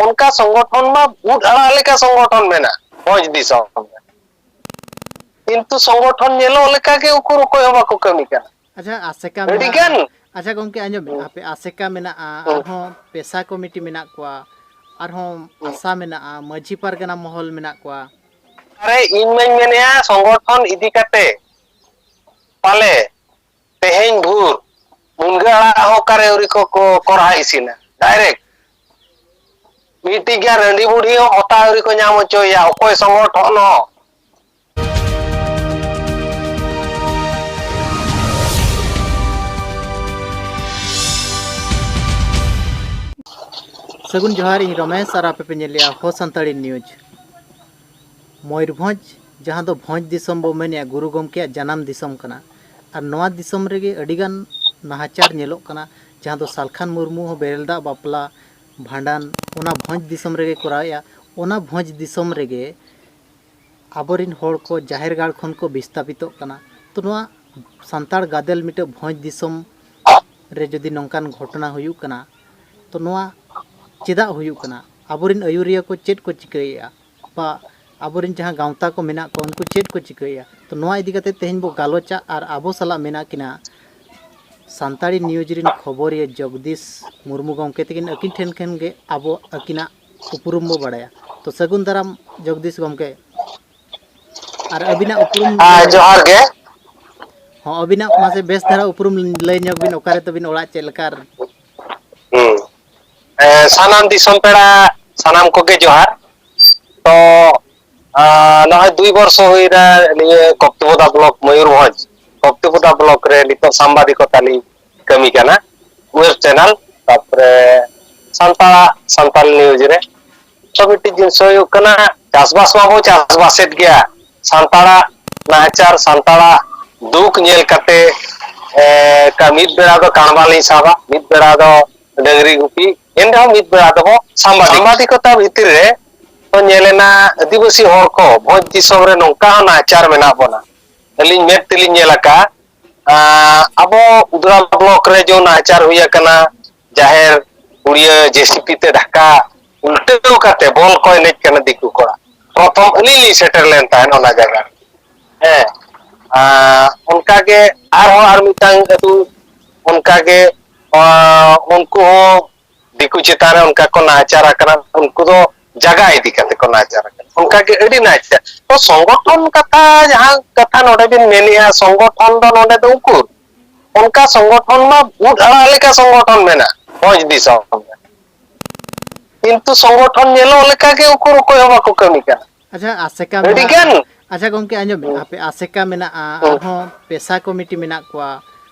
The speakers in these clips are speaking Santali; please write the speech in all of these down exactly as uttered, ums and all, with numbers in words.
ᱚᱱᱠᱟ ᱥᱚᱝᱜᱚᱴᱷᱚᱱ ᱢᱟ ᱵᱷᱩᱛ ᱟᱲᱟᱜ ᱞᱮᱠᱟ ᱥᱚᱝᱜᱚᱴᱷᱚᱱ ᱢᱮᱱᱟᱜ ᱵᱷᱚᱸᱡᱽ ᱫᱤᱥᱚᱢ ᱨᱮ᱾ ᱠᱤᱱᱛᱩ ᱥᱚᱝᱜᱚᱴᱷᱚᱱ ᱧᱮᱞᱚᱜ ᱞᱮᱠᱟ ᱜᱮ ᱩᱠᱩᱨ ᱚᱠᱚᱭ ᱦᱚᱸ ᱵᱟᱠᱚ ᱠᱟᱹᱢᱤ ᱠᱟᱱᱟ᱾ ᱟᱪᱪᱷᱟ, ᱟᱥᱮᱠᱟ ᱟᱹᱰᱤ ᱢᱮᱱᱟᱜᱼᱟ᱾ ᱜᱟᱱ᱾ ᱟᱪᱪᱷᱟ ᱜᱚᱢᱠᱮ, ᱟᱸᱡᱚᱢ ᱵᱤᱱ, ᱦᱩᱸ᱾ ᱟᱯᱮ ᱟᱥᱮᱠᱟ ᱢᱮᱱᱟᱜᱼᱟ, ᱦᱩᱸ᱾ ᱟᱨᱦᱚᱸ ᱯᱮᱥᱟ ᱠᱚᱢᱤᱴᱤ ᱢᱮᱱᱟᱜ ᱠᱚᱣᱟ, ᱟᱨᱦᱚᱸ ᱦᱩᱸ᱾ ᱟᱥᱟ ᱢᱮᱱᱟᱜᱼᱟ, ᱢᱟᱹᱡᱷᱤ ᱯᱟᱨᱜᱟᱱᱟ ᱢᱚᱦᱚᱞ ᱢᱮᱱᱟᱜ ᱠᱚᱣᱟ᱾ ᱟᱨᱮ, ᱤᱧ ᱢᱟᱧ ᱢᱮᱱᱮᱫᱼᱟ, ᱥᱚᱝᱜᱚᱴᱷᱚᱱ ᱤᱫᱤ ᱠᱟᱛᱮ ᱯᱟᱞᱮ ᱛᱮᱦᱮᱧ ᱵᱷᱳᱨ ᱢᱩᱱᱜᱟᱹ ᱟᱲᱟᱜ ᱦᱚᱸ ᱚᱠᱟᱨᱮ ᱟᱹᱣᱨᱤ ᱠᱚ, ᱠᱚ ᱠᱚᱨᱦᱟ ᱤᱥᱤᱱᱟ, direct ᱢᱤᱫᱴᱤᱡ ᱜᱟᱱ ᱨᱟᱺᱰᱤ ᱵᱩᱰᱷᱤ ᱦᱚᱸ ᱵᱷᱚᱛᱟ ᱟᱹᱣᱨᱤ ᱠᱚ ᱧᱟᱢ ᱦᱚᱪᱚᱭᱮᱭᱟ, ᱚᱠᱚᱭ ᱥᱚᱝᱜᱚᱴᱷᱚᱱ ᱦᱚᱸ᱾ ᱥᱟᱹᱜᱩᱱ ᱡᱚᱦᱟᱨ, ᱤᱧ ᱨᱚᱢᱮᱥ ᱟᱨ ᱟᱯᱮ ᱯᱮ ᱧᱮᱞᱮᱜᱼᱟ ᱦᱚ ᱥᱟᱱᱛᱟᱲᱤ news᱾ ᱢᱚᱭᱩᱨᱵᱷᱚᱸᱡᱽ, ᱡᱟᱦᱟᱸ ᱫᱚ ᱵᱷᱚᱸᱡᱽ ᱫᱤᱥᱚᱢ ᱵᱚ ᱢᱮᱱᱮᱜᱼᱟ, ᱜᱩᱨᱩ ᱜᱚᱢᱠᱮᱭᱟᱜ ᱡᱟᱱᱟᱢ ᱫᱤᱥᱚᱢ ᱠᱟᱱᱟ᱾ ᱟᱨ ᱱᱚᱣᱟ ᱫᱤᱥᱚᱢ ᱨᱮᱜᱮ ᱟᱹᱰᱤᱜᱟᱱ ᱱᱟᱦᱟᱪᱟᱨ ᱧᱮᱞᱚᱜ ᱠᱟᱱᱟ, ᱡᱟᱦᱟᱸ ᱫᱚ ᱥᱟᱞᱠᱷᱟᱱ ᱢᱩᱨᱢᱩ ᱦᱚᱸ ᱵᱮᱨᱮᱞ ᱫᱟᱜ ᱵᱟᱯᱞᱟ, ᱵᱷᱟᱸᱰᱟᱱ, ᱚᱱᱟ ᱵᱷᱚᱸᱡᱽ ᱫᱤᱥᱚᱢ ᱨᱮᱜᱮ ᱠᱚᱨᱟᱣᱮᱜᱼᱟ᱾ ᱚᱱᱟ ᱵᱷᱚᱸᱡᱽ ᱫᱤᱥᱚᱢ ᱨᱮᱜᱮ ᱟᱵᱚᱨᱮᱱ ᱦᱚᱲ ᱠᱚ ᱡᱟᱦᱮᱨ ᱜᱟᱲ ᱠᱷᱚᱱ ᱠᱚ ᱵᱤᱥᱛᱟᱯᱤᱛᱚᱜ ᱠᱟᱱᱟ᱾ ᱛᱚ, ᱱᱚᱣᱟ ᱥᱟᱱᱛᱟᱲ ᱜᱟᱫᱮᱞ ᱢᱤᱫᱴᱮᱡ ᱵᱷᱚᱸᱡᱽ ᱫᱤᱥᱚᱢ ᱨᱮ ᱡᱩᱫᱤ ᱱᱚᱝᱠᱟᱱ ᱜᱷᱚᱴᱚᱱᱟ ᱦᱩᱭᱩᱜ ᱠᱟᱱᱟ, ᱛᱚ, ᱱᱚᱣᱟ ᱪᱮᱫᱟᱜ ᱦᱩᱭᱩᱜ ᱠᱟᱱᱟ? ᱟᱵᱚᱨᱮᱱ ᱟᱹᱭᱩᱨᱤᱭᱟᱹ ᱠᱚ ᱪᱮᱫ ᱠᱚ ᱪᱤᱠᱟᱹᱭᱮᱜᱼᱟ? ᱵᱟ ᱟᱵᱚᱨᱮᱱ ᱡᱟᱦᱟᱸ ᱜᱟᱶᱛᱟ ᱠᱚ ᱢᱮᱱᱟᱜ ᱠᱚᱣᱟ, ᱩᱱᱠᱩ ᱪᱮᱫ ᱠᱚ ᱪᱤᱠᱟᱹᱭᱮᱜᱼᱟ? ᱛᱚ, ᱱᱚᱣᱟ ᱤᱫᱤ ᱠᱟᱛᱮ ᱛᱮᱦᱮᱧ ᱵᱚ ᱜᱟᱞᱚᱪᱟ ᱟᱨ ᱟᱵᱚ ᱥᱟᱞᱟᱜ ᱢᱮᱱᱟᱜ ᱠᱤᱱᱟ ᱥᱟᱱᱛᱟᱲᱤ news ᱨᱮᱱ ᱠᱷᱚᱵᱚᱨᱤᱭᱟᱹ ᱡᱚᱜᱽᱫᱤᱥ ᱢᱩᱨᱢᱩ ᱜᱚᱢᱠᱮ ᱛᱟᱹᱠᱤᱱ᱾ ᱟᱹᱠᱤᱱ ᱴᱷᱮᱱ ᱠᱷᱚᱱ ᱜᱮ ᱟᱵᱚ ᱟᱹᱠᱤᱱᱟᱜ ᱩᱯᱨᱩᱢ ᱵᱚ ᱵᱟᱲᱟᱭᱟ᱾ ᱛᱚ, ᱥᱟᱹᱜᱩᱱ ᱫᱟᱨᱟᱢ ᱡᱚᱜᱽᱫᱤᱥ ᱜᱚᱢᱠᱮ᱾ ᱟᱨ ᱟᱹᱵᱤᱱᱟᱜ ᱩᱯᱨᱩᱢ ᱦᱮᱸ, ᱞᱟᱹᱭ ᱧᱚᱜ ᱡᱚᱦᱟᱨ ᱜᱮ᱾ ᱦᱚᱸ, ᱟᱹᱵᱤᱱᱟᱜ ᱢᱟᱥᱮ ᱵᱮᱥ ᱫᱷᱟᱨᱟ ᱩᱯᱨᱩᱢ ᱞᱟᱹᱭ ᱧᱚᱜ ᱵᱤᱱ, ᱚᱠᱟᱨᱮ ᱛᱟᱹᱵᱤᱱ ᱚᱲᱟᱜ, ᱪᱮᱫ ᱞᱮᱠᱟ? ᱦᱩᱸ᱾ ᱮ, ᱥᱟᱱᱟᱢ ᱫᱤᱥᱚᱢ ᱯᱮᱲᱟ, ᱥᱟᱱᱟᱢ ᱠᱚᱜᱮ ᱡᱚᱦᱟᱨ᱾ ᱛᱚ, ᱟ, ᱱᱚᱜᱼᱚᱭ ᱫᱩᱭ ᱵᱚᱨᱥᱚ ᱦᱩᱭᱱᱟ ᱱᱤᱭᱟᱹ ᱠᱚᱠᱛᱤᱯᱚᱫᱟ block ᱢᱚᱭᱩᱨᱵᱷᱚᱸᱡᱽ, ᱠᱚᱠᱛᱤᱯᱚᱫᱟ block ᱨᱮ ᱱᱤᱛᱚᱜ ᱥᱟᱢᱵᱟᱫᱤᱠᱚᱛᱟ ᱞᱤᱧ ᱠᱟᱹᱢᱤ ᱠᱟᱱᱟ, web channel, ᱛᱟᱯᱚᱨᱮ ᱥᱟᱱᱛᱟᱲᱟᱜ ᱥᱟᱱᱛᱟᱲ news ᱨᱮ᱾ ᱛᱚ, ᱢᱤᱫᱴᱤᱡ ᱡᱤᱱᱤᱥ ᱦᱩᱭᱩᱜ ᱠᱟᱱᱟ, ᱪᱟᱥᱵᱟᱥ ᱢᱟᱵᱚ ᱪᱟᱥᱵᱟᱥᱮᱫ ᱜᱮᱭᱟ, ᱥᱟᱱᱛᱟᱲᱟᱜ ᱱᱟᱦᱟᱪᱟᱨ, ᱥᱟᱱᱛᱟᱲᱟᱜ ᱫᱩᱠ ᱧᱮᱞ ᱠᱟᱛᱮ, ᱮ, ᱠᱟ-, ᱢᱤᱫ ᱵᱮᱲᱟ ᱫᱚ ᱠᱟᱬᱵᱟ ᱞᱤᱧ ᱥᱟᱵᱟ, ᱢᱤᱫ ᱵᱮᱲᱟ ᱫᱚ ᱰᱟᱹᱝᱨᱤ ᱜᱩᱯᱤ, ᱮᱱ ᱨᱮᱦᱚᱸ ᱢᱤᱫ ᱵᱮᱲᱟ ᱫᱚᱵᱚ ᱥᱟᱢᱵᱟᱫᱤᱠ-, ᱥᱟᱢᱵᱟᱫᱤᱠᱚᱛᱟ ᱵᱷᱤᱛᱤᱨ ᱨᱮ ᱛᱚ ᱧᱮᱞᱮᱱᱟ, ᱟᱹᱫᱤᱵᱟᱹᱥᱤ ᱦᱚᱲ ᱠᱚ ᱵᱷᱚᱸᱡᱽ ᱫᱤᱥᱚᱢ ᱨᱮ ᱱᱚᱝᱠᱟ ᱦᱚᱸ ᱱᱟᱦᱟᱪᱟᱨ ᱢᱮᱱᱟᱜ ᱵᱚᱱᱟ᱾ ᱟᱹᱞᱤᱧ ᱢᱮᱫ ᱛᱮᱞᱤᱧ ᱧᱮᱞ ᱟᱠᱟᱫᱼᱟ, ᱟᱸ, ᱟᱵᱚ ᱩᱫᱽᱲᱟ block ᱨᱮ ᱡᱮ ᱱᱟᱦᱟᱪᱟᱨ ᱦᱩᱭ ᱟᱠᱟᱱᱟ, ᱡᱟᱦᱮᱨ ᱠᱩᱲᱤᱭᱟᱹ JCB ᱛᱮ ᱰᱷᱟᱠᱟ, ᱩᱞᱴᱟᱹᱣ ᱠᱟᱛᱮ ᱵᱚᱞ ᱠᱚ ᱮᱱᱮᱡ ᱠᱟᱱᱟ ᱫᱤᱠᱩ ᱠᱚᱲᱟ᱾ ᱯᱨᱚᱛᱷᱚᱢ ᱟᱹᱞᱤᱧ ᱞᱤᱧ ᱥᱮᱴᱮᱨ ᱞᱮᱱ ᱛᱟᱦᱮᱸᱫ ᱚᱱᱟ ᱡᱟᱭᱜᱟ ᱨᱮ᱾ ᱦᱮᱸ, ᱟᱨ ᱚᱱᱠᱟᱜᱮ ᱟᱨᱦᱚᱸ ᱟᱨ ᱢᱤᱫᱴᱟᱝ ᱟᱹᱛᱩ ᱚᱱᱠᱟᱜᱮ, ᱟᱸ, ᱩᱱᱠᱩ ᱦᱚᱸ ᱫᱤᱠᱩ ᱪᱮᱛᱟᱱ ᱨᱮ ᱚᱱᱠᱟ ᱠᱚ ᱱᱟᱦᱟᱪᱟᱨ ᱟᱠᱟᱱᱟ, ᱩᱱᱠᱩ ᱫᱚ ᱡᱟᱭᱜᱟ ᱤᱫᱤ ᱠᱟᱛᱮ ᱠᱚ ᱱᱟᱦᱟᱪᱟᱨ ᱟᱠᱟᱱᱟ᱾ ᱚᱱᱠᱟᱜᱮ ᱟᱹᱰᱤ ᱱᱟᱦᱟᱪᱟᱨ᱾ ᱛᱚ, ᱥᱚᱝᱜᱚᱴᱷᱚᱱ ᱠᱟᱛᱷᱟ, ᱡᱟᱦᱟᱸ ᱠᱟᱛᱷᱟ ᱱᱚᱰᱮ ᱵᱤᱱ ᱢᱮᱱᱮᱜᱼᱟ, ᱥᱚᱝᱜᱚᱴᱷᱚᱱ ᱫᱚ ᱱᱚᱰᱮ ᱫᱚ ᱩᱠᱩᱨ? ᱚᱱᱠᱟ ᱥᱚᱝᱜᱚᱴᱷᱚᱱ ᱢᱟ ᱵᱷᱩᱛ ᱟᱲᱟᱜ ᱞᱮᱠᱟ ᱥᱚᱝᱜᱚᱴᱷᱚᱱ ᱢᱮᱱᱟᱜ ᱵᱷᱚᱸᱡᱽ ᱫᱤᱥᱚᱢ ᱨᱮ, ᱠᱤᱱᱛᱩ ᱥᱚᱝᱜᱚᱴᱷᱚᱱ ᱧᱮᱞᱚᱜ ᱞᱮᱠᱟ ᱜᱮ ᱩᱠᱩᱨ ᱚᱠᱚᱭ ᱦᱚᱸ ᱵᱟᱠᱚ ᱠᱟᱹᱢᱤ ᱠᱟᱱᱟ᱾ ᱟᱪᱪᱷᱟ, ᱟᱥᱮᱠᱟ ᱟᱹᱰᱤ ᱢᱮᱱᱟᱜᱼᱟ᱾ ᱜᱟᱱ᱾ ᱟᱪᱪᱷᱟ ᱜᱚᱢᱠᱮ, ᱟᱸᱡᱚᱢ ᱵᱤᱱ, ᱦᱩᱸ᱾ ᱟᱯᱮ ᱟᱥᱮᱠᱟ ᱢᱮᱱᱟᱜᱼᱟ, ᱦᱩᱸ᱾ ᱟᱨᱦᱚᱸ ᱯᱮᱥᱟ ᱠᱚᱢᱤᱴᱤ ᱢᱮᱱᱟᱜ ᱠᱚᱣᱟ,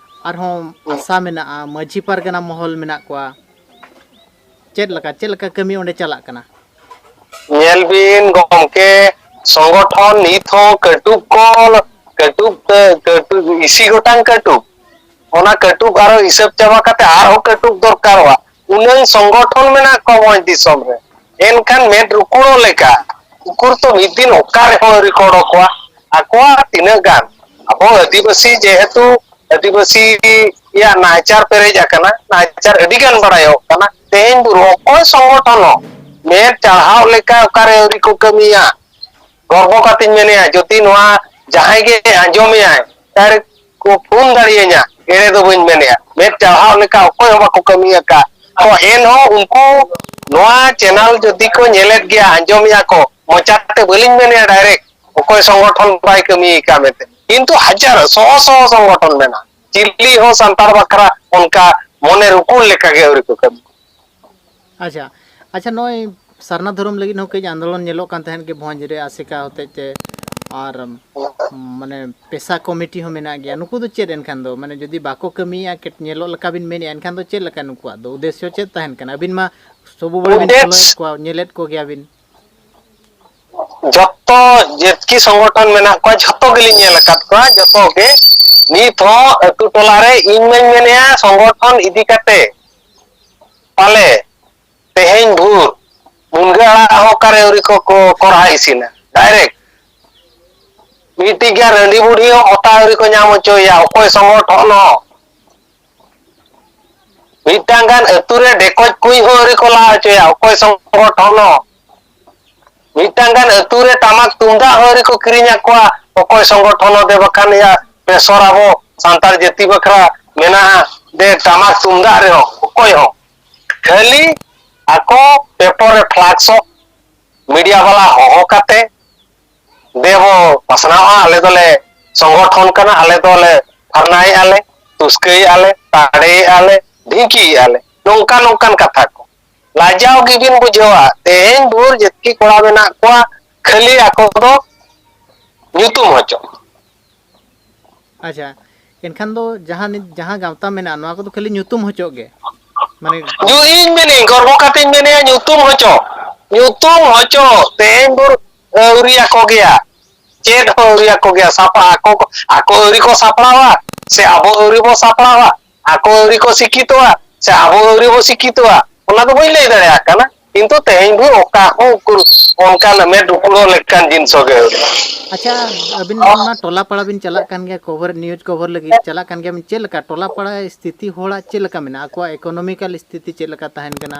ᱟᱨᱦᱚᱸ ᱦᱩᱸ᱾ ᱟᱥᱟ ᱢᱮᱱᱟᱜᱼᱟ, ᱢᱟᱹᱡᱷᱤ ᱯᱟᱨᱜᱟᱱᱟ ᱢᱚᱦᱚᱞ ᱢᱮᱱᱟᱜ ᱠᱚᱣᱟ᱾ ᱪᱮᱫ ᱞᱮᱠᱟ, ᱪᱮᱫ ᱞᱮᱠᱟ ᱠᱟᱹᱢᱤ ᱚᱸᱰᱮ ᱪᱟᱞᱟᱜ ᱠᱟᱱᱟ? ᱧᱮᱞ ᱵᱤᱱ ᱜᱚᱢᱠᱮ, ᱥᱚᱝᱜᱚᱴᱷᱚᱱ ᱱᱤᱛ ᱦᱚᱸ ᱠᱟᱹᱴᱩᱵ ᱠᱚ, ᱠᱟᱹᱴᱩᱵ, ᱠᱟᱹᱴᱩᱵ, ᱤᱥᱤ ᱜᱚᱴᱟᱝ ᱠᱟᱹᱴᱩᱵ, ᱚᱱᱟ ᱠᱟᱹᱴᱩᱵ ᱟᱨᱚ ᱦᱤᱥᱟᱹᱵ ᱪᱟᱵᱟ ᱠᱟᱛᱮ ᱟᱨᱦᱚᱸ ᱠᱟᱹᱴᱩᱵ ᱫᱚᱨᱠᱟᱨᱚᱜᱼᱟ᱾ ᱩᱱᱟᱹᱝ ᱥᱚᱝᱜᱚᱴᱷᱚᱱ ᱢᱮᱱᱟᱜ ᱠᱚᱣᱟ ᱢᱚᱸᱡᱽ ᱫᱤᱥᱚᱢ ᱨᱮ, ᱮᱱᱠᱷᱟᱱ ᱢᱮᱫ ᱨᱩᱠᱩᱲᱚᱜ ᱞᱮᱠᱟ ᱩᱠᱩᱨ ᱛᱚ ᱢᱤᱫ ᱫᱤᱱ ᱚᱠᱟ ᱨᱮᱦᱚᱸ ᱟᱹᱣᱨᱤ ᱠᱚ ᱚᱰᱚᱠᱚᱜᱼᱟ᱾ ᱟᱠᱚᱣᱟᱜ ᱛᱤᱱᱟᱹᱜ ᱜᱟᱱ ᱟᱵᱚ ᱟᱹᱫᱤᱵᱟᱹᱥᱤ, ᱡᱮᱦᱮᱛᱩ ᱟᱹᱫᱤᱵᱟᱹᱥᱤᱭᱟᱜ ᱱᱟᱦᱟᱪᱟᱨ ᱯᱮᱨᱮᱡ ᱟᱠᱟᱱᱟ, ᱱᱟᱦᱟᱪᱟᱨ ᱟᱹᱰᱤ ᱜᱟᱱ ᱵᱟᱲᱟᱭᱚᱜ ᱠᱟᱱᱟ᱾ ᱛᱮᱦᱮᱧ ᱵᱩᱨᱩ ᱚᱠᱚᱭ ᱥᱚᱝᱜᱚᱴᱷᱚᱱ ᱦᱚᱸ ᱢᱮᱫ ᱪᱟᱲᱦᱟᱣ ᱞᱮᱠᱟ ᱚᱠᱟᱨᱮ ᱟᱹᱣᱨᱤ ᱠᱚ ᱠᱟᱹᱢᱤᱭᱟ᱾ ᱜᱚᱨᱵᱚ ᱠᱟᱛᱮᱧ ᱢᱮᱱᱮᱜᱼᱟ, ᱡᱩᱫᱤ ᱱᱚᱣᱟ ᱡᱟᱦᱟᱸᱭ ᱜᱮ ᱟᱸᱡᱚᱢᱮᱭᱟᱭ, direct ᱠᱚ ᱯᱷᱳᱱ ᱫᱟᱲᱮᱭᱟᱹᱧᱟ, ᱮᱲᱮ ᱫᱚ ᱵᱟᱹᱧ ᱢᱮᱱᱮᱜᱼᱟ᱾ ᱢᱮᱫ ᱪᱟᱲᱦᱟᱣ ᱞᱮᱠᱟ ᱚᱠᱚᱭ ᱦᱚᱸ ᱵᱟᱠᱚ ᱠᱟᱹᱢᱤ ᱟᱠᱟᱫ᱾ ᱛᱚ ᱮᱱᱦᱚᱸ ᱩᱱᱠᱩ ᱱᱚᱣᱟ channel ᱡᱩᱫᱤ ᱠᱚ ᱧᱮᱞᱮᱫ ᱜᱮᱭᱟ, ᱟᱸᱡᱚᱢᱮᱜᱼᱟ ᱠᱚ, ᱢᱚᱪᱟ ᱛᱮ ᱵᱟᱹᱞᱤᱧ ᱢᱮᱱᱮᱜᱼᱟ direct ᱚᱠᱚᱭ ᱥᱚᱝᱜᱚᱴᱷᱚᱱ ᱵᱟᱭ ᱠᱟᱹᱢᱤ ᱟᱠᱟᱫ ᱢᱮᱱᱛᱮ, ᱠᱤᱱᱛᱩ ᱦᱟᱡᱟᱨ ᱥᱚ ᱥᱚ ᱥᱚᱝᱜᱚᱴᱷᱚᱱ ᱢᱮᱱᱟᱜᱼᱟ᱾ ᱪᱤᱞᱤ ᱦᱚᱸ ᱥᱟᱱᱛᱟᱲ ᱵᱟᱠᱷᱨᱟ ᱚᱱᱠᱟ ᱢᱚᱱᱮ ᱨᱩᱠᱩᱲ ᱞᱮᱠᱟ ᱜᱮ ᱟᱹᱣᱨᱤ ᱠᱚ ᱠᱟᱹᱢᱤ᱾ ᱟᱪᱪᱷᱟ, ᱟᱪᱪᱷᱟ, ᱱᱚᱜᱼᱚᱭ ᱥᱟᱨᱱᱟ ᱫᱷᱚᱨᱚᱢ ᱞᱟᱹᱜᱤᱫ ᱦᱚᱸ ᱠᱟᱹᱡ ᱟᱱᱫᱳᱞᱚᱱ ᱧᱮᱞᱚᱜ ᱠᱟᱱ ᱛᱟᱦᱮᱸᱫ ᱜᱮ ᱵᱷᱚᱸᱡᱽ ᱨᱮ ᱟᱥᱮᱠᱟ ᱦᱚᱛᱮᱡ ᱛᱮ, ᱟᱨ, ᱩᱢ, ᱢᱟᱱᱮ ᱯᱮᱥᱟ ᱠᱚᱢᱤᱴᱤ ᱦᱚᱸ ᱢᱮᱱᱟᱜ ᱜᱮᱭᱟ᱾ ᱱᱩᱠᱩ ᱫᱚ ᱪᱮᱫ ᱮᱱᱠᱷᱟᱱ ᱫᱚ, ᱢᱟᱱᱮ ᱡᱩᱫᱤ ᱵᱟᱠᱚ ᱠᱟᱹᱢᱤᱭᱮᱫᱼᱟ, ᱠᱮᱴ-, ᱧᱮᱞᱚᱜ ᱞᱮᱠᱟ ᱵᱤᱱ ᱢᱮᱱᱮᱫᱼᱟ, ᱮᱱᱠᱷᱟᱱ ᱫᱚ ᱪᱮᱫ ᱞᱮᱠᱟ ᱱᱩᱠᱩᱣᱟᱜ ᱫᱚ ᱩᱫᱽᱫᱮᱥᱥᱚ ᱪᱮᱫ ᱛᱟᱦᱮᱱ ᱠᱟᱱᱟ? ᱟᱹᱵᱤᱱ ᱢᱟ ᱥᱚᱵᱩ ᱵᱮᱲᱟ ᱵᱤᱱ ᱩᱫᱽᱫᱮᱥ- ᱯᱷᱚᱞᱳᱭᱮᱫ ᱠᱚᱣᱟ, ᱧᱮᱞᱮᱫ ᱠᱚ ᱜᱮᱭᱟᱵᱤᱱ᱾ ᱡᱚᱛᱚ ᱡᱮᱛᱠᱤ ᱥᱚᱝᱜᱚᱴᱷᱚᱱ ᱢᱮᱱᱟᱜ ᱠᱚᱣᱟ, ᱡᱷᱚᱛᱚ ᱜᱮᱞᱤᱧ ᱧᱮᱞ ᱟᱠᱟᱫ ᱠᱚᱣᱟ, ᱡᱚᱛᱚ ᱜᱮ᱾ ᱱᱤᱛ ᱦᱚᱸ ᱟᱹᱛᱩ ᱴᱚᱞᱟ ᱨᱮ ᱤᱧ ᱢᱟᱧ ᱢᱮᱱᱮᱜᱼᱟ, ᱥᱚᱝᱜᱚᱴᱷᱚᱱ ᱤᱫᱤ ᱠᱟᱛᱮ ᱯᱟᱞᱮ ᱛᱮᱦᱮᱧ ᱵᱷᱳᱨ ᱢᱩᱱᱜᱟᱹ ᱟᱲᱟᱜ ᱦᱚᱸ ᱚᱠᱟᱨᱮ ᱟᱹᱣᱨᱤ ᱠᱚ, ᱠᱚ ᱠᱚᱨᱦᱟ ᱤᱥᱤᱱᱟ, direct ᱢᱤᱫᱴᱤᱡ ᱜᱟᱱ ᱨᱟᱺᱰᱤ ᱵᱩᱰᱷᱤ ᱦᱚᱸ ᱚᱛᱟ ᱟᱹᱣᱨᱤ ᱠᱚ ᱧᱟᱢ ᱦᱚᱪᱚᱭᱮᱭᱟ, ᱚᱠᱚᱭ ᱥᱚᱝᱜᱚᱴᱷᱚᱱ ᱦᱚᱸ᱾ ᱢᱤᱫᱴᱟᱝ ᱜᱟᱱ ᱟᱹᱛᱩ ᱨᱮ ᱰᱮᱠᱚᱡ ᱠᱩᱸᱭ ᱦᱚᱸ ᱟᱹᱣᱨᱤ ᱠᱚ ᱞᱟ ᱦᱚᱪᱚᱭᱟ ᱚᱠᱚᱭ ᱥᱚᱝᱜᱚᱴᱷᱚᱱ ᱦᱚᱸ᱾ ᱢᱤᱫᱴᱟᱝ ᱜᱟᱱ ᱟᱹᱛᱩ ᱨᱮ ᱴᱟᱢᱟᱠ ᱛᱩᱢᱫᱟᱜ ᱦᱚᱸ ᱟᱹᱣᱨᱤ ᱠᱚ ᱠᱤᱨᱤᱧ ᱟᱠᱚᱣᱟ ᱚᱠᱚᱭ ᱥᱚᱝᱜᱚᱴᱷᱚᱱ ᱦᱚᱸ᱾ ᱫᱮ ᱵᱟᱠᱷᱟᱱ ᱭᱟ ᱯᱮᱥᱚᱨ ᱟᱵᱚ ᱥᱟᱱᱛᱟᱲ ᱡᱟᱹᱛᱤ ᱵᱟᱠᱷᱨᱟ ᱢᱮᱱᱟᱜᱼᱟ ᱫᱮ ᱴᱟᱢᱟᱠ ᱛᱩᱢᱫᱟᱜ ᱨᱮᱦᱚᱸ ᱚᱠᱚᱭ ᱦᱚᱸ᱾ ᱠᱷᱟᱹᱞᱤ ᱟᱠᱚ ᱯᱮᱯᱚᱨ ᱨᱮ ᱯᱷᱞᱟᱠᱥᱚᱜ, ᱢᱤᱰᱤᱭᱟ ᱵᱟᱞᱟ ᱦᱚᱦᱚ ᱠᱟᱛᱮ ᱫᱮᱵᱚ ᱯᱟᱥᱱᱟᱣᱟ, ᱟᱞᱮ ᱫᱚᱞᱮ ᱥᱚᱝᱜᱚᱴᱷᱚᱱ ᱠᱟᱱᱟ, ᱟᱞᱮ ᱫᱚᱞᱮ ᱯᱷᱟᱨᱱᱟᱭᱮᱫᱼᱟ ᱞᱮ, ᱛᱩᱥᱠᱟᱹᱭᱮᱫᱼᱟ ᱞᱮ, ᱛᱟᱲᱮᱭᱮᱫᱼᱟ ᱞᱮ, ᱰᱷᱤᱝᱠᱤᱭᱮᱫᱼᱟ ᱞᱮ, ᱱᱚᱝᱠᱟ ᱱᱚᱝᱠᱟᱱ ᱠᱟᱛᱷᱟ ᱠᱚ᱾ ᱞᱟᱡᱟᱣ ᱜᱮᱵᱤᱱ ᱵᱩᱡᱷᱟᱹᱣᱟ᱾ ᱛᱮᱦᱮᱧ ᱵᱷᱳᱨ ᱡᱮᱛᱠᱤ ᱠᱚᱲᱟ ᱢᱮᱱᱟᱜ ᱠᱚᱣᱟ, ᱠᱷᱟᱹᱞᱤ ᱟᱠᱚ ᱫᱚ ᱧᱩᱛᱩᱢ ᱦᱚᱪᱚ᱾ ᱟᱪᱪᱷᱟ, ᱮᱱᱠᱷᱟᱱ ᱫᱚ ᱡᱟᱦᱟᱸ ᱱᱤᱛ ᱡᱟᱦᱟᱸ ᱜᱟᱶᱛᱟ ᱢᱮᱱᱟᱜᱼᱟ, ᱱᱚᱣᱟ ᱠᱚᱫᱚ ᱠᱷᱟᱹᱞᱤ ᱧᱩᱛᱩᱢ ᱦᱚᱪᱚᱜ ᱜᱮ? ᱢᱟᱱᱮ, ᱤᱧ ᱢᱮᱱᱟᱹᱧ, ᱜᱚᱨᱵᱚ ᱠᱟᱛᱮᱧ ᱢᱮᱱᱮᱭᱟ, ᱧᱩᱛᱩᱢ ᱦᱚᱪᱚ, ᱧᱩᱛᱩᱢ ᱦᱚᱪᱚ᱾ ᱛᱮᱦᱮᱧ ᱵᱷᱳᱨ ᱟᱹᱣᱨᱤ ᱟᱠᱚ ᱜᱮᱭᱟ, ᱪᱮᱫ ᱦᱚᱸ ᱟᱹᱣᱨᱤ ᱟᱠᱚ ᱜᱮᱭᱟ᱾ ᱥᱟᱯᱲᱟᱣ ᱟᱠᱚ, ᱟᱠᱚ ᱟᱹᱣᱨᱤ ᱠᱚ ᱥᱟᱯᱲᱟᱣᱟ ᱥᱮ ᱟᱵᱚ ᱟᱹᱣᱨᱤ ᱵᱚ ᱥᱟᱯᱲᱟᱣᱟ? ᱟᱠᱚ ᱟᱹᱣᱨᱤ ᱠᱚ ᱥᱤᱠᱠᱷᱤᱛᱚᱜᱼᱟ ᱥᱮ ᱟᱵᱚ ᱟᱹᱣᱨᱤ ᱵᱚ ᱥᱤᱠᱠᱷᱤᱛᱚᱜᱼᱟ, ᱚᱱᱟ ᱫᱚ ᱵᱟᱹᱧ ᱞᱟᱹᱭ ᱫᱟᱲᱮᱭᱟᱜ ᱠᱟᱱᱟ᱾ ᱠᱤᱱᱛᱩ ᱛᱮᱦᱮᱧ ᱵᱷᱳᱨ ᱚᱠᱟ ᱦᱚᱸ ᱩᱠᱩᱨ ᱚᱱᱠᱟᱱ ᱢᱮᱫ ᱩᱠᱩᱲᱚᱜ ᱞᱮᱠᱟᱱ ᱡᱤᱱᱤᱥ ᱜᱮ ᱟᱹᱣᱨᱤ᱾ ᱟᱪᱪᱷᱟ, ᱟᱹᱵᱤᱱ ᱢᱟ ᱴᱚᱞᱟ ᱯᱟᱲᱟ ᱵᱤᱱ ᱪᱟᱞᱟᱜ ᱠᱟᱱ ᱜᱮᱭᱟ, ᱠᱷᱚᱵᱚᱨ ᱱᱤᱭᱩᱡᱽ ᱠᱚᱵᱷᱚᱨ ᱞᱟᱹᱜᱤᱫ ᱪᱟᱞᱟᱜ ᱠᱟᱱ ᱜᱮᱭᱟ ᱵᱤᱱ, ᱪᱮᱫ ᱞᱮᱠᱟ ᱴᱚᱞᱟ ᱯᱟᱲᱟ ᱥᱛᱷᱤᱛᱤ ᱦᱚᱲᱟᱜ ᱪᱮᱫ ᱞᱮᱠᱟ ᱢᱮᱱᱟᱜᱼᱟ, ᱟᱠᱚᱣᱟᱜ ᱤᱠᱳᱱᱚᱢᱤᱠᱟᱞ ᱥᱛᱷᱤᱛᱤ ᱪᱮᱫ ᱞᱮᱠᱟ ᱛᱟᱦᱮᱱ ᱠᱟᱱᱟ?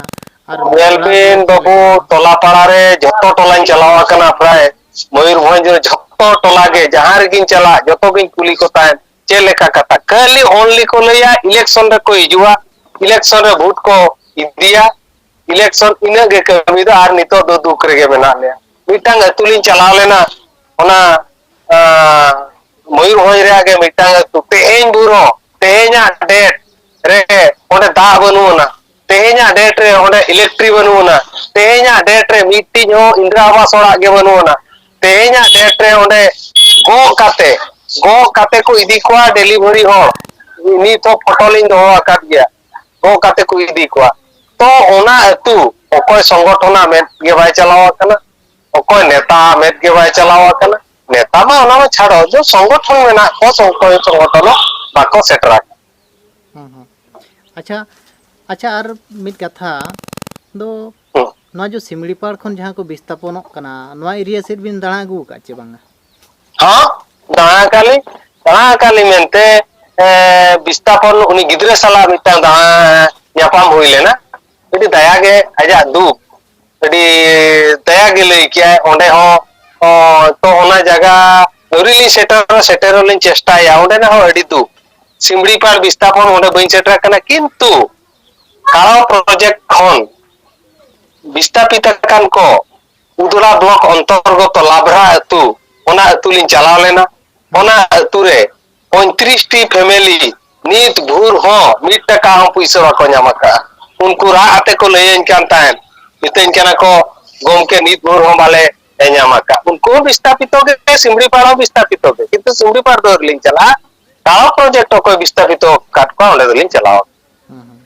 ᱟᱨ ᱧᱮᱞ ᱚᱲᱟᱜ ᱵᱤᱱ ᱫᱩᱣᱟᱹᱨ ᱪᱮᱫ ᱵᱟᱹᱵᱩ, ᱞᱮᱠᱟ? ᱴᱚᱞᱟ ᱯᱟᱲᱟ ᱨᱮ ᱡᱷᱚᱛᱚ ᱴᱚᱞᱟᱧ ᱪᱟᱞᱟᱣ ᱟᱠᱟᱱᱟ, ᱯᱨᱟᱭ ᱢᱚᱭᱩᱨᱵᱷᱚᱸᱡᱽ ᱨᱮ ᱡᱷᱚᱛᱚ ᱴᱚᱞᱟ ᱜᱮ, ᱡᱟᱦᱟᱸ ᱨᱮᱜᱤᱧ ᱪᱟᱞᱟᱜ, ᱡᱚᱛᱚ ᱜᱤᱧ ᱠᱩᱞᱤ ᱠᱚ ᱛᱟᱦᱮᱸᱫ, ᱪᱮᱫ ᱞᱮᱠᱟ ᱠᱟᱛᱷᱟ? ᱠᱷᱟᱹᱞᱤ only ᱠᱚ ᱞᱟᱹᱭᱟ ᱤᱞᱮᱠᱥᱚᱱ ᱨᱮᱠᱚ ᱦᱤᱡᱩᱜᱼᱟ, ᱤᱞᱮᱠᱥᱚᱱ ᱨᱮ ᱵᱷᱳᱴ ᱠᱚ ᱤᱫᱤᱭᱟ, ᱤᱞᱮᱠᱥᱚᱱ, ᱤᱱᱟᱹᱜ ᱜᱮ ᱠᱟᱹᱢᱤ ᱫᱚ᱾ ᱟᱨ ᱱᱤᱛᱚᱜ ᱫᱚ ᱫᱩᱠ ᱨᱮᱜᱮ ᱢᱮᱱᱟᱜ ᱞᱮᱭᱟ᱾ ᱢᱤᱫᱴᱟᱝ ᱟᱹᱛᱩ ᱞᱤᱧ ᱪᱟᱞᱟᱣ ᱞᱮᱱᱟ, ᱚᱱᱟ, ᱟᱸ, ᱢᱚᱭᱩᱨᱵᱷᱚᱸᱡᱽ ᱨᱮᱭᱟᱜ ᱜᱮ ᱢᱤᱫᱴᱟᱝ ᱟᱹᱛᱩ, ᱛᱮᱦᱮᱧ ᱵᱷᱳᱨ ᱦᱚᱸ, ᱛᱮᱦᱮᱧᱟᱜ date ᱨᱮ ᱚᱸᱰᱮ ᱫᱟᱜ ᱵᱟᱹᱱᱩᱜ ᱟᱱᱟ, ᱛᱮᱦᱮᱧᱟᱜ date ᱨᱮ ᱚᱸᱰᱮ electric ᱵᱟᱹᱱᱩᱜ ᱟᱱᱟ, ᱛᱮᱦᱮᱧᱟᱜ date ᱨᱮ ᱢᱤᱫᱴᱤᱡ ᱦᱚᱸ ᱤᱱᱫᱨᱟ ᱟᱵᱟᱥ ᱚᱲᱟᱜ ᱜᱮ ᱵᱟᱹᱱᱩᱜ ᱟᱱᱟ᱾ ᱛᱮᱦᱮᱧᱟᱜ date ᱨᱮ ᱚᱸᱰᱮ ᱜᱚᱜ ᱠᱟᱛᱮ, ᱜᱚᱜ ᱠᱟᱛᱮ ᱠᱚ ᱤᱫᱤ ᱠᱚᱣᱟ delivery ᱦᱚᱲ᱾ ᱱᱤᱛ ᱦᱚᱸ ᱯᱷᱳᱴᱳ ᱞᱤᱧ ᱫᱚᱦᱚ ᱟᱠᱟᱫ ᱜᱮᱭᱟ᱾ ᱜᱚᱜ ᱠᱟᱛᱮ ᱠᱚ ᱤᱫᱤ ᱠᱚᱣᱟ᱾ ᱛᱚ, ᱚᱱᱟ ᱟᱹᱛᱩ ᱚᱠᱚᱭ ᱥᱚᱝᱜᱚᱴᱷᱚᱱᱟᱜ ᱢᱮᱫ ᱜᱮ ᱵᱟᱭ ᱪᱟᱞᱟᱣ ᱟᱠᱟᱱᱟ, ᱚᱠᱚᱭ ᱱᱮᱛᱟ ᱢᱮᱫ ᱜᱮ ᱵᱟᱭ ᱪᱟᱞᱟᱣ ᱟᱠᱟᱱᱟ᱾ ᱱᱮᱛᱟ ᱢᱟ ᱚᱱᱟ ᱢᱟ ᱪᱷᱟᱲᱚ, ᱡᱮ ᱥᱚᱝᱜᱚᱴᱷᱚᱱ ᱢᱮᱱᱟᱜ ᱠᱚᱣᱟ, ᱚᱠᱚᱭ ᱥᱚᱝᱜᱚᱴᱷᱚᱱ ᱦᱚᱸ ᱵᱟᱠᱚ ᱥᱮᱴᱮᱨ ᱟᱠᱟᱱᱟ᱾ ᱦᱩᱸ, ᱦᱩᱸ᱾ ᱟᱪᱪᱷᱟ, ᱟᱪᱪᱷᱟ, ᱟᱨ ᱢᱤᱫ ᱠᱟᱛᱷᱟ ᱫᱚ, ᱦᱩᱸ᱾ ᱱᱚᱣᱟ ᱡᱮ ᱥᱤᱢᱲᱤᱯᱟᱲ ᱠᱷᱚᱱ ᱡᱟᱦᱟᱸ ᱠᱚ ᱵᱤᱥᱛᱟᱯᱚᱱᱚᱜ ᱠᱟᱱᱟ, ᱱᱚᱣᱟ ᱮᱨᱤᱭᱟ ᱥᱮᱫ ᱵᱤᱱ ᱫᱟᱬᱟ ᱟᱹᱜᱩ ᱟᱠᱟᱫ ᱪᱮ ᱵᱟᱝᱟ? ᱦᱚᱸ, ᱫᱟᱬᱟ ᱟᱠᱟᱫ ᱞᱤᱧ, ᱫᱟᱬᱟ ᱟᱠᱟᱫ ᱞᱤᱧ ᱢᱮᱱᱛᱮ, ᱮ, ᱵᱤᱥᱛᱟᱯᱚᱱ ᱩᱱᱤ ᱜᱤᱫᱽᱨᱟᱹ ᱥᱟᱞᱟᱜ ᱢᱤᱫᱴᱟᱝ ᱫᱟᱬᱟ ᱧᱟᱯᱟᱢ ᱦᱩᱭ ᱞᱮᱱᱟ᱾ ᱟᱹᱰᱤ ᱫᱟᱭᱟ ᱜᱮ ᱟᱡᱟᱜ ᱫᱩᱠ, ᱟᱹᱰᱤ ᱫᱟᱭᱟ ᱜᱮ ᱞᱟᱹᱭ ᱠᱮᱜᱼᱟᱭ᱾ ᱚᱸᱰᱮ ᱦᱚᱸ, ᱚ, ᱛᱚ ᱚᱱᱟ ᱡᱟᱭᱜᱟ ᱟᱹᱣᱨᱤ ᱞᱤᱧ ᱥᱮᱴᱮᱨ, ᱥᱮᱴᱮᱨᱚᱜ ᱞᱤᱧ ᱪᱮᱥᱴᱟᱭᱟ, ᱚᱸᱰᱮᱱᱟᱜ ᱦᱚᱸ ᱟᱹᱰᱤ ᱫᱩᱠ᱾ ᱥᱤᱢᱲᱤᱯᱟᱲ ᱵᱤᱥᱛᱟᱯᱚᱱ ᱚᱸᱰᱮ ᱵᱟᱹᱧ ᱥᱮᱴᱮᱨ ᱟᱠᱟᱱᱟ, ᱠᱤᱱᱛᱩ ᱠᱟᱲᱚ ᱯᱨᱚᱡᱮᱠᱴ ᱠᱷᱚᱱ ᱵᱤᱥᱛᱟᱯᱤᱛ ᱟᱠᱟᱱ ᱠᱚ ᱩᱫᱽᱲᱟ ᱵᱞᱚᱠ ᱚᱱᱛᱚᱨᱜᱚᱛᱚ ᱞᱟᱵᱷᱨᱟ ᱟᱹᱛᱩ, ᱚᱱᱟ ᱟᱹᱛᱩ ᱞᱤᱧ ᱪᱟᱞᱟᱣ ᱞᱮᱱᱟ᱾ ᱚᱱᱟ ᱟᱹᱛᱩ ᱨᱮ ᱯᱚᱸᱭᱛᱨᱤᱥ ᱴᱤ ᱯᱷᱮᱢᱮᱞᱤ ᱱᱤᱛ ᱵᱷᱳᱨ ᱦᱚᱸ ᱢᱤᱫ ᱴᱟᱠᱟ ᱦᱚᱸ ᱯᱩᱭᱥᱟᱹ ᱵᱟᱠᱚ ᱧᱟᱢ ᱟᱠᱟᱫᱼᱟ᱾ ᱩᱱᱠᱩ ᱨᱟᱜ ᱟᱛᱮ ᱠᱚ ᱞᱟᱹᱭᱟᱹᱧ ᱠᱟᱱ ᱛᱟᱦᱮᱸᱫ, ᱢᱤᱛᱟᱹᱧ ᱠᱟᱱᱟ ᱠᱚ, "ᱜᱚᱢᱠᱮ, ᱱᱤᱛ ᱵᱷᱳᱨ ᱦᱚᱸ ᱵᱟᱞᱮ ᱧᱟᱢ ᱟᱠᱟᱫ᱾" ᱩᱱᱠᱩ ᱦᱚᱸ ᱵᱤᱥᱛᱟᱯᱤᱛᱚ ᱜᱮ, ᱥᱤᱢᱲᱤᱯᱟᱲ ᱦᱚᱸ ᱵᱤᱥᱛᱟᱯᱤᱛᱚ ᱜᱮ, ᱠᱤᱱᱛᱩ ᱥᱤᱢᱲᱤᱯᱟᱲ ᱫᱚ ᱟᱹᱣᱨᱤ ᱞᱤᱧ ᱪᱟᱞᱟᱜᱼᱟ᱾ ᱴᱟᱣᱟᱨ ᱯᱨᱚᱡᱮᱠᱴ ᱚᱠᱚᱭ ᱵᱤᱥᱛᱟᱯᱤᱛᱚ ᱟᱠᱟᱫ ᱠᱚᱣᱟ, ᱚᱸᱰᱮ ᱫᱚᱞᱤᱧ ᱪᱟᱞᱟᱣ ᱟᱠᱟᱱᱟ᱾ ᱦᱩᱸ, ᱦᱩᱸ᱾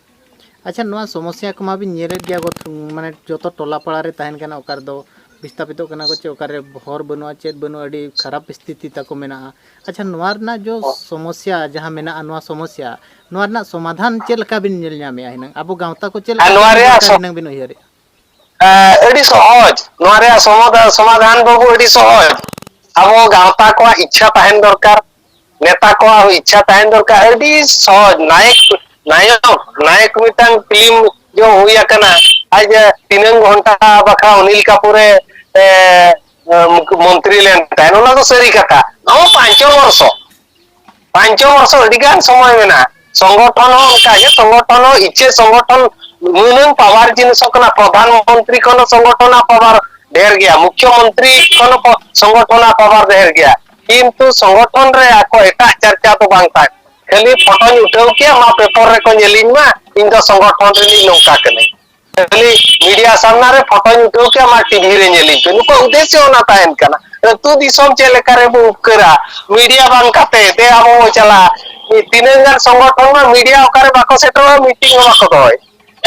ᱟᱪᱪᱷᱟ, ᱱᱚᱣᱟ ᱥᱚᱢᱚᱥᱥᱟ ᱠᱚᱢᱟ ᱵᱤᱱ ᱧᱮᱞᱮᱫ ᱜᱮᱭᱟ, ᱜᱚᱴ-, ᱢᱟᱱᱮ ᱡᱚᱛᱚ ᱴᱚᱞᱟ ᱯᱟᱲᱟ ᱨᱮ ᱛᱟᱦᱮᱱ ᱠᱟᱱᱟ, ᱚᱠᱟ ᱨᱮᱫᱚ ᱵᱤᱥᱛᱟᱯᱤᱛᱚᱜ ᱠᱟᱱᱟ ᱠᱚ, ᱪᱮ ᱚᱠᱟᱨᱮ ᱦᱚᱨ ᱵᱟᱹᱱᱩᱜᱼᱟ, ᱪᱮᱫ ᱵᱟᱹᱱᱩᱜᱼᱟ, ᱟᱹᱰᱤ ᱠᱷᱟᱨᱟᱯ ᱥᱛᱷᱤᱛᱤ ᱛᱟᱠᱚ ᱢᱮᱱᱟᱜᱼᱟ᱾ ᱟᱪᱪᱷᱟ, ᱱᱚᱣᱟ ᱨᱮᱱᱟᱜ ᱡᱚ ᱦᱚᱸ᱾ ᱥᱚᱢᱚᱥᱥᱟ ᱡᱟᱦᱟᱸ ᱢᱮᱱᱟᱜᱼᱟ, ᱱᱚᱣᱟ ᱥᱚᱢᱚᱥᱥᱟ, ᱱᱚᱣᱟ ᱨᱮᱱᱟᱜ ᱥᱚᱢᱟᱫᱷᱟᱱ ᱪᱮᱫ ᱞᱮᱠᱟ ᱵᱤᱱ ᱧᱮᱞ ᱧᱟᱢᱮᱫᱼᱟ ᱦᱩᱱᱟᱹᱝ? ᱟᱵᱚ ᱜᱟᱶᱛᱟ ᱠᱚ ᱪᱮᱫ ᱟᱨ ᱞᱮᱠᱟ ᱱᱚᱣᱟ ᱠᱟᱹᱢᱤ ᱨᱮᱭᱟᱜ ᱫᱚᱨᱠᱟᱨ ᱥᱚ-, ᱦᱩᱱᱟᱹᱝ ᱵᱤᱱ ᱩᱭᱦᱟᱹᱨᱮᱫᱼᱟ? ᱮ, ᱟᱹᱰᱤ ᱥᱚᱦᱚᱡ᱾ ᱱᱚᱣᱟ ᱨᱮᱭᱟᱜ ᱥᱚᱢᱟᱫᱷᱟ-, ᱥᱚᱢᱟᱫᱷᱟᱱ, ᱵᱟᱹᱵᱩ, ᱟᱹᱰᱤ ᱥᱚᱦᱚᱡ᱾ ᱟᱵᱚ ᱜᱟᱶᱛᱟ ᱠᱚᱣᱟᱜ ᱤᱪᱪᱷᱟ ᱛᱟᱦᱮᱱ ᱫᱚᱨᱠᱟᱨ, ᱱᱮᱛᱟ ᱠᱚᱣᱟᱜ ᱦᱚᱸ ᱤᱪᱪᱷᱟ ᱛᱟᱦᱮᱱ ᱫᱚᱨᱠᱟᱨ᱾ ᱟᱹᱰᱤ ᱥᱚᱦᱚᱡ᱾ ᱱᱟᱭᱚᱠ, ᱱᱟᱭᱚᱠ, ᱱᱟᱭᱚᱠ ᱢᱤᱫᱴᱟᱝ ᱯᱷᱤᱞᱢ ᱡᱚ ᱦᱩᱭ ᱟᱠᱟᱱᱟ, ᱟᱡ ᱛᱤᱱᱟᱹᱝ ᱜᱷᱚᱱᱴᱟ ᱵᱟᱠᱷᱨᱟ ᱚᱱᱤᱞ ᱠᱟᱯᱩᱨ ᱮ, ᱮ, ᱢᱚᱱᱛᱨᱤ ᱞᱮᱱ ᱛᱟᱦᱮᱸᱫ, ᱚᱱᱟ ᱫᱚ ᱥᱟᱹᱨᱤ ᱠᱟᱛᱷᱟ᱾ ᱱᱚᱣᱟ ᱯᱟᱸᱪᱚ ᱵᱚᱨᱥᱚ ᱯᱟᱸᱪᱚ ᱵᱚᱨᱥᱚ ᱟᱹᱰᱤ ᱜᱟᱱ ᱥᱚᱢᱚᱭ ᱢᱮᱱᱟᱜᱼᱟ᱾ ᱥᱚᱝᱜᱚᱴᱷᱚᱱ ᱦᱚᱸ ᱚᱱᱠᱟ ᱜᱮ, ᱥᱚᱝᱜᱚᱴᱷᱚᱱ ᱦᱚᱸ ᱤᱪᱪᱷᱟᱹ ᱥᱚᱝᱜᱚᱴᱷᱚᱱ ᱱᱩᱱᱟᱹᱝ ᱯᱟᱣᱟᱨ ᱡᱤᱱᱤᱥ ᱦᱚᱸ ᱠᱟᱱᱟ᱾ ᱯᱨᱚᱫᱷᱟᱱ ᱢᱚᱱᱛᱨᱤ ᱠᱷᱚᱱ ᱦᱚᱸ ᱥᱚᱝᱜᱚᱴᱷᱚᱱᱟᱜ ᱯᱟᱣᱟᱨ ᱰᱷᱮᱨ ᱜᱮᱭᱟ, ᱢᱩᱠᱷᱭᱚ ᱢᱚᱱᱛᱨᱤ ᱠᱷᱚᱱ ᱦᱚᱸ ᱯᱚ-, ᱥᱚᱝᱜᱚᱴᱷᱚᱱᱟᱜ ᱯᱟᱣᱟᱨ ᱰᱷᱮᱨ ᱜᱮᱭᱟ᱾ ᱠᱤᱱᱛᱩ ᱥᱚᱝᱜᱚᱴᱷᱚᱱ ᱨᱮ ᱟᱠᱚ ᱮᱴᱟᱜ ᱪᱟᱨᱪᱟ ᱫᱚ ᱵᱟᱝ ᱛᱟᱦᱮᱸ, ᱠᱷᱟᱹᱞᱤ ᱯᱷᱚᱴᱳᱧ ᱩᱴᱷᱟᱹᱣ ᱠᱮᱭᱟ, ᱢᱟ ᱯᱮᱯᱚᱨ ᱨᱮᱠᱚ ᱧᱮᱞᱤᱧ ᱢᱟ, ᱤᱧ ᱫᱚ ᱥᱚᱝᱜᱚᱴᱷᱚᱱ ᱨᱤᱱᱤᱡ ᱱᱚᱝᱠᱟ ᱠᱟᱹᱱᱟᱹᱧ᱾ ᱠᱷᱟᱹᱞᱤ ᱢᱤᱰᱤᱭᱟ ᱥᱟᱢᱱᱟ ᱨᱮ ᱯᱷᱚᱴᱳᱧ ᱩᱴᱷᱟᱹᱣ ᱠᱮᱭᱟ, ᱢᱟ ᱴᱤᱵᱷᱤ ᱨᱮ ᱧᱮᱞᱤᱧ ᱯᱮ᱾ ᱱᱩᱠᱩᱣᱟᱜ ᱩᱫᱮᱥᱭᱚ ᱚᱱᱟ ᱛᱟᱦᱮᱱ ᱠᱟᱱᱟ᱾ ᱟᱹᱛᱩ ᱫᱤᱥᱚᱢ ᱪᱮᱫ ᱞᱮᱠᱟ ᱨᱮᱵᱚ ᱩᱯᱠᱟᱹᱨᱟ, ᱢᱤᱰᱤᱭᱟ ᱵᱟᱝ ᱠᱟᱛᱮ ᱫᱮ ᱟᱵᱚ ᱵᱚ ᱪᱟᱞᱟᱜᱼᱟ᱾ ᱛᱤᱱᱟᱹᱜ ᱜᱟᱱ ᱥᱚᱝᱜᱚᱴᱷᱚᱱ ᱢᱟ ᱢᱤᱰᱤᱭᱟ ᱚᱠᱟᱨᱮ ᱵᱟᱠᱚ ᱥᱮᱴᱮᱨᱚᱜᱼᱟ, ᱢᱤᱴᱤᱝ ᱦᱚᱸ ᱵᱟᱠᱚ ᱫᱚᱦᱚᱭ᱾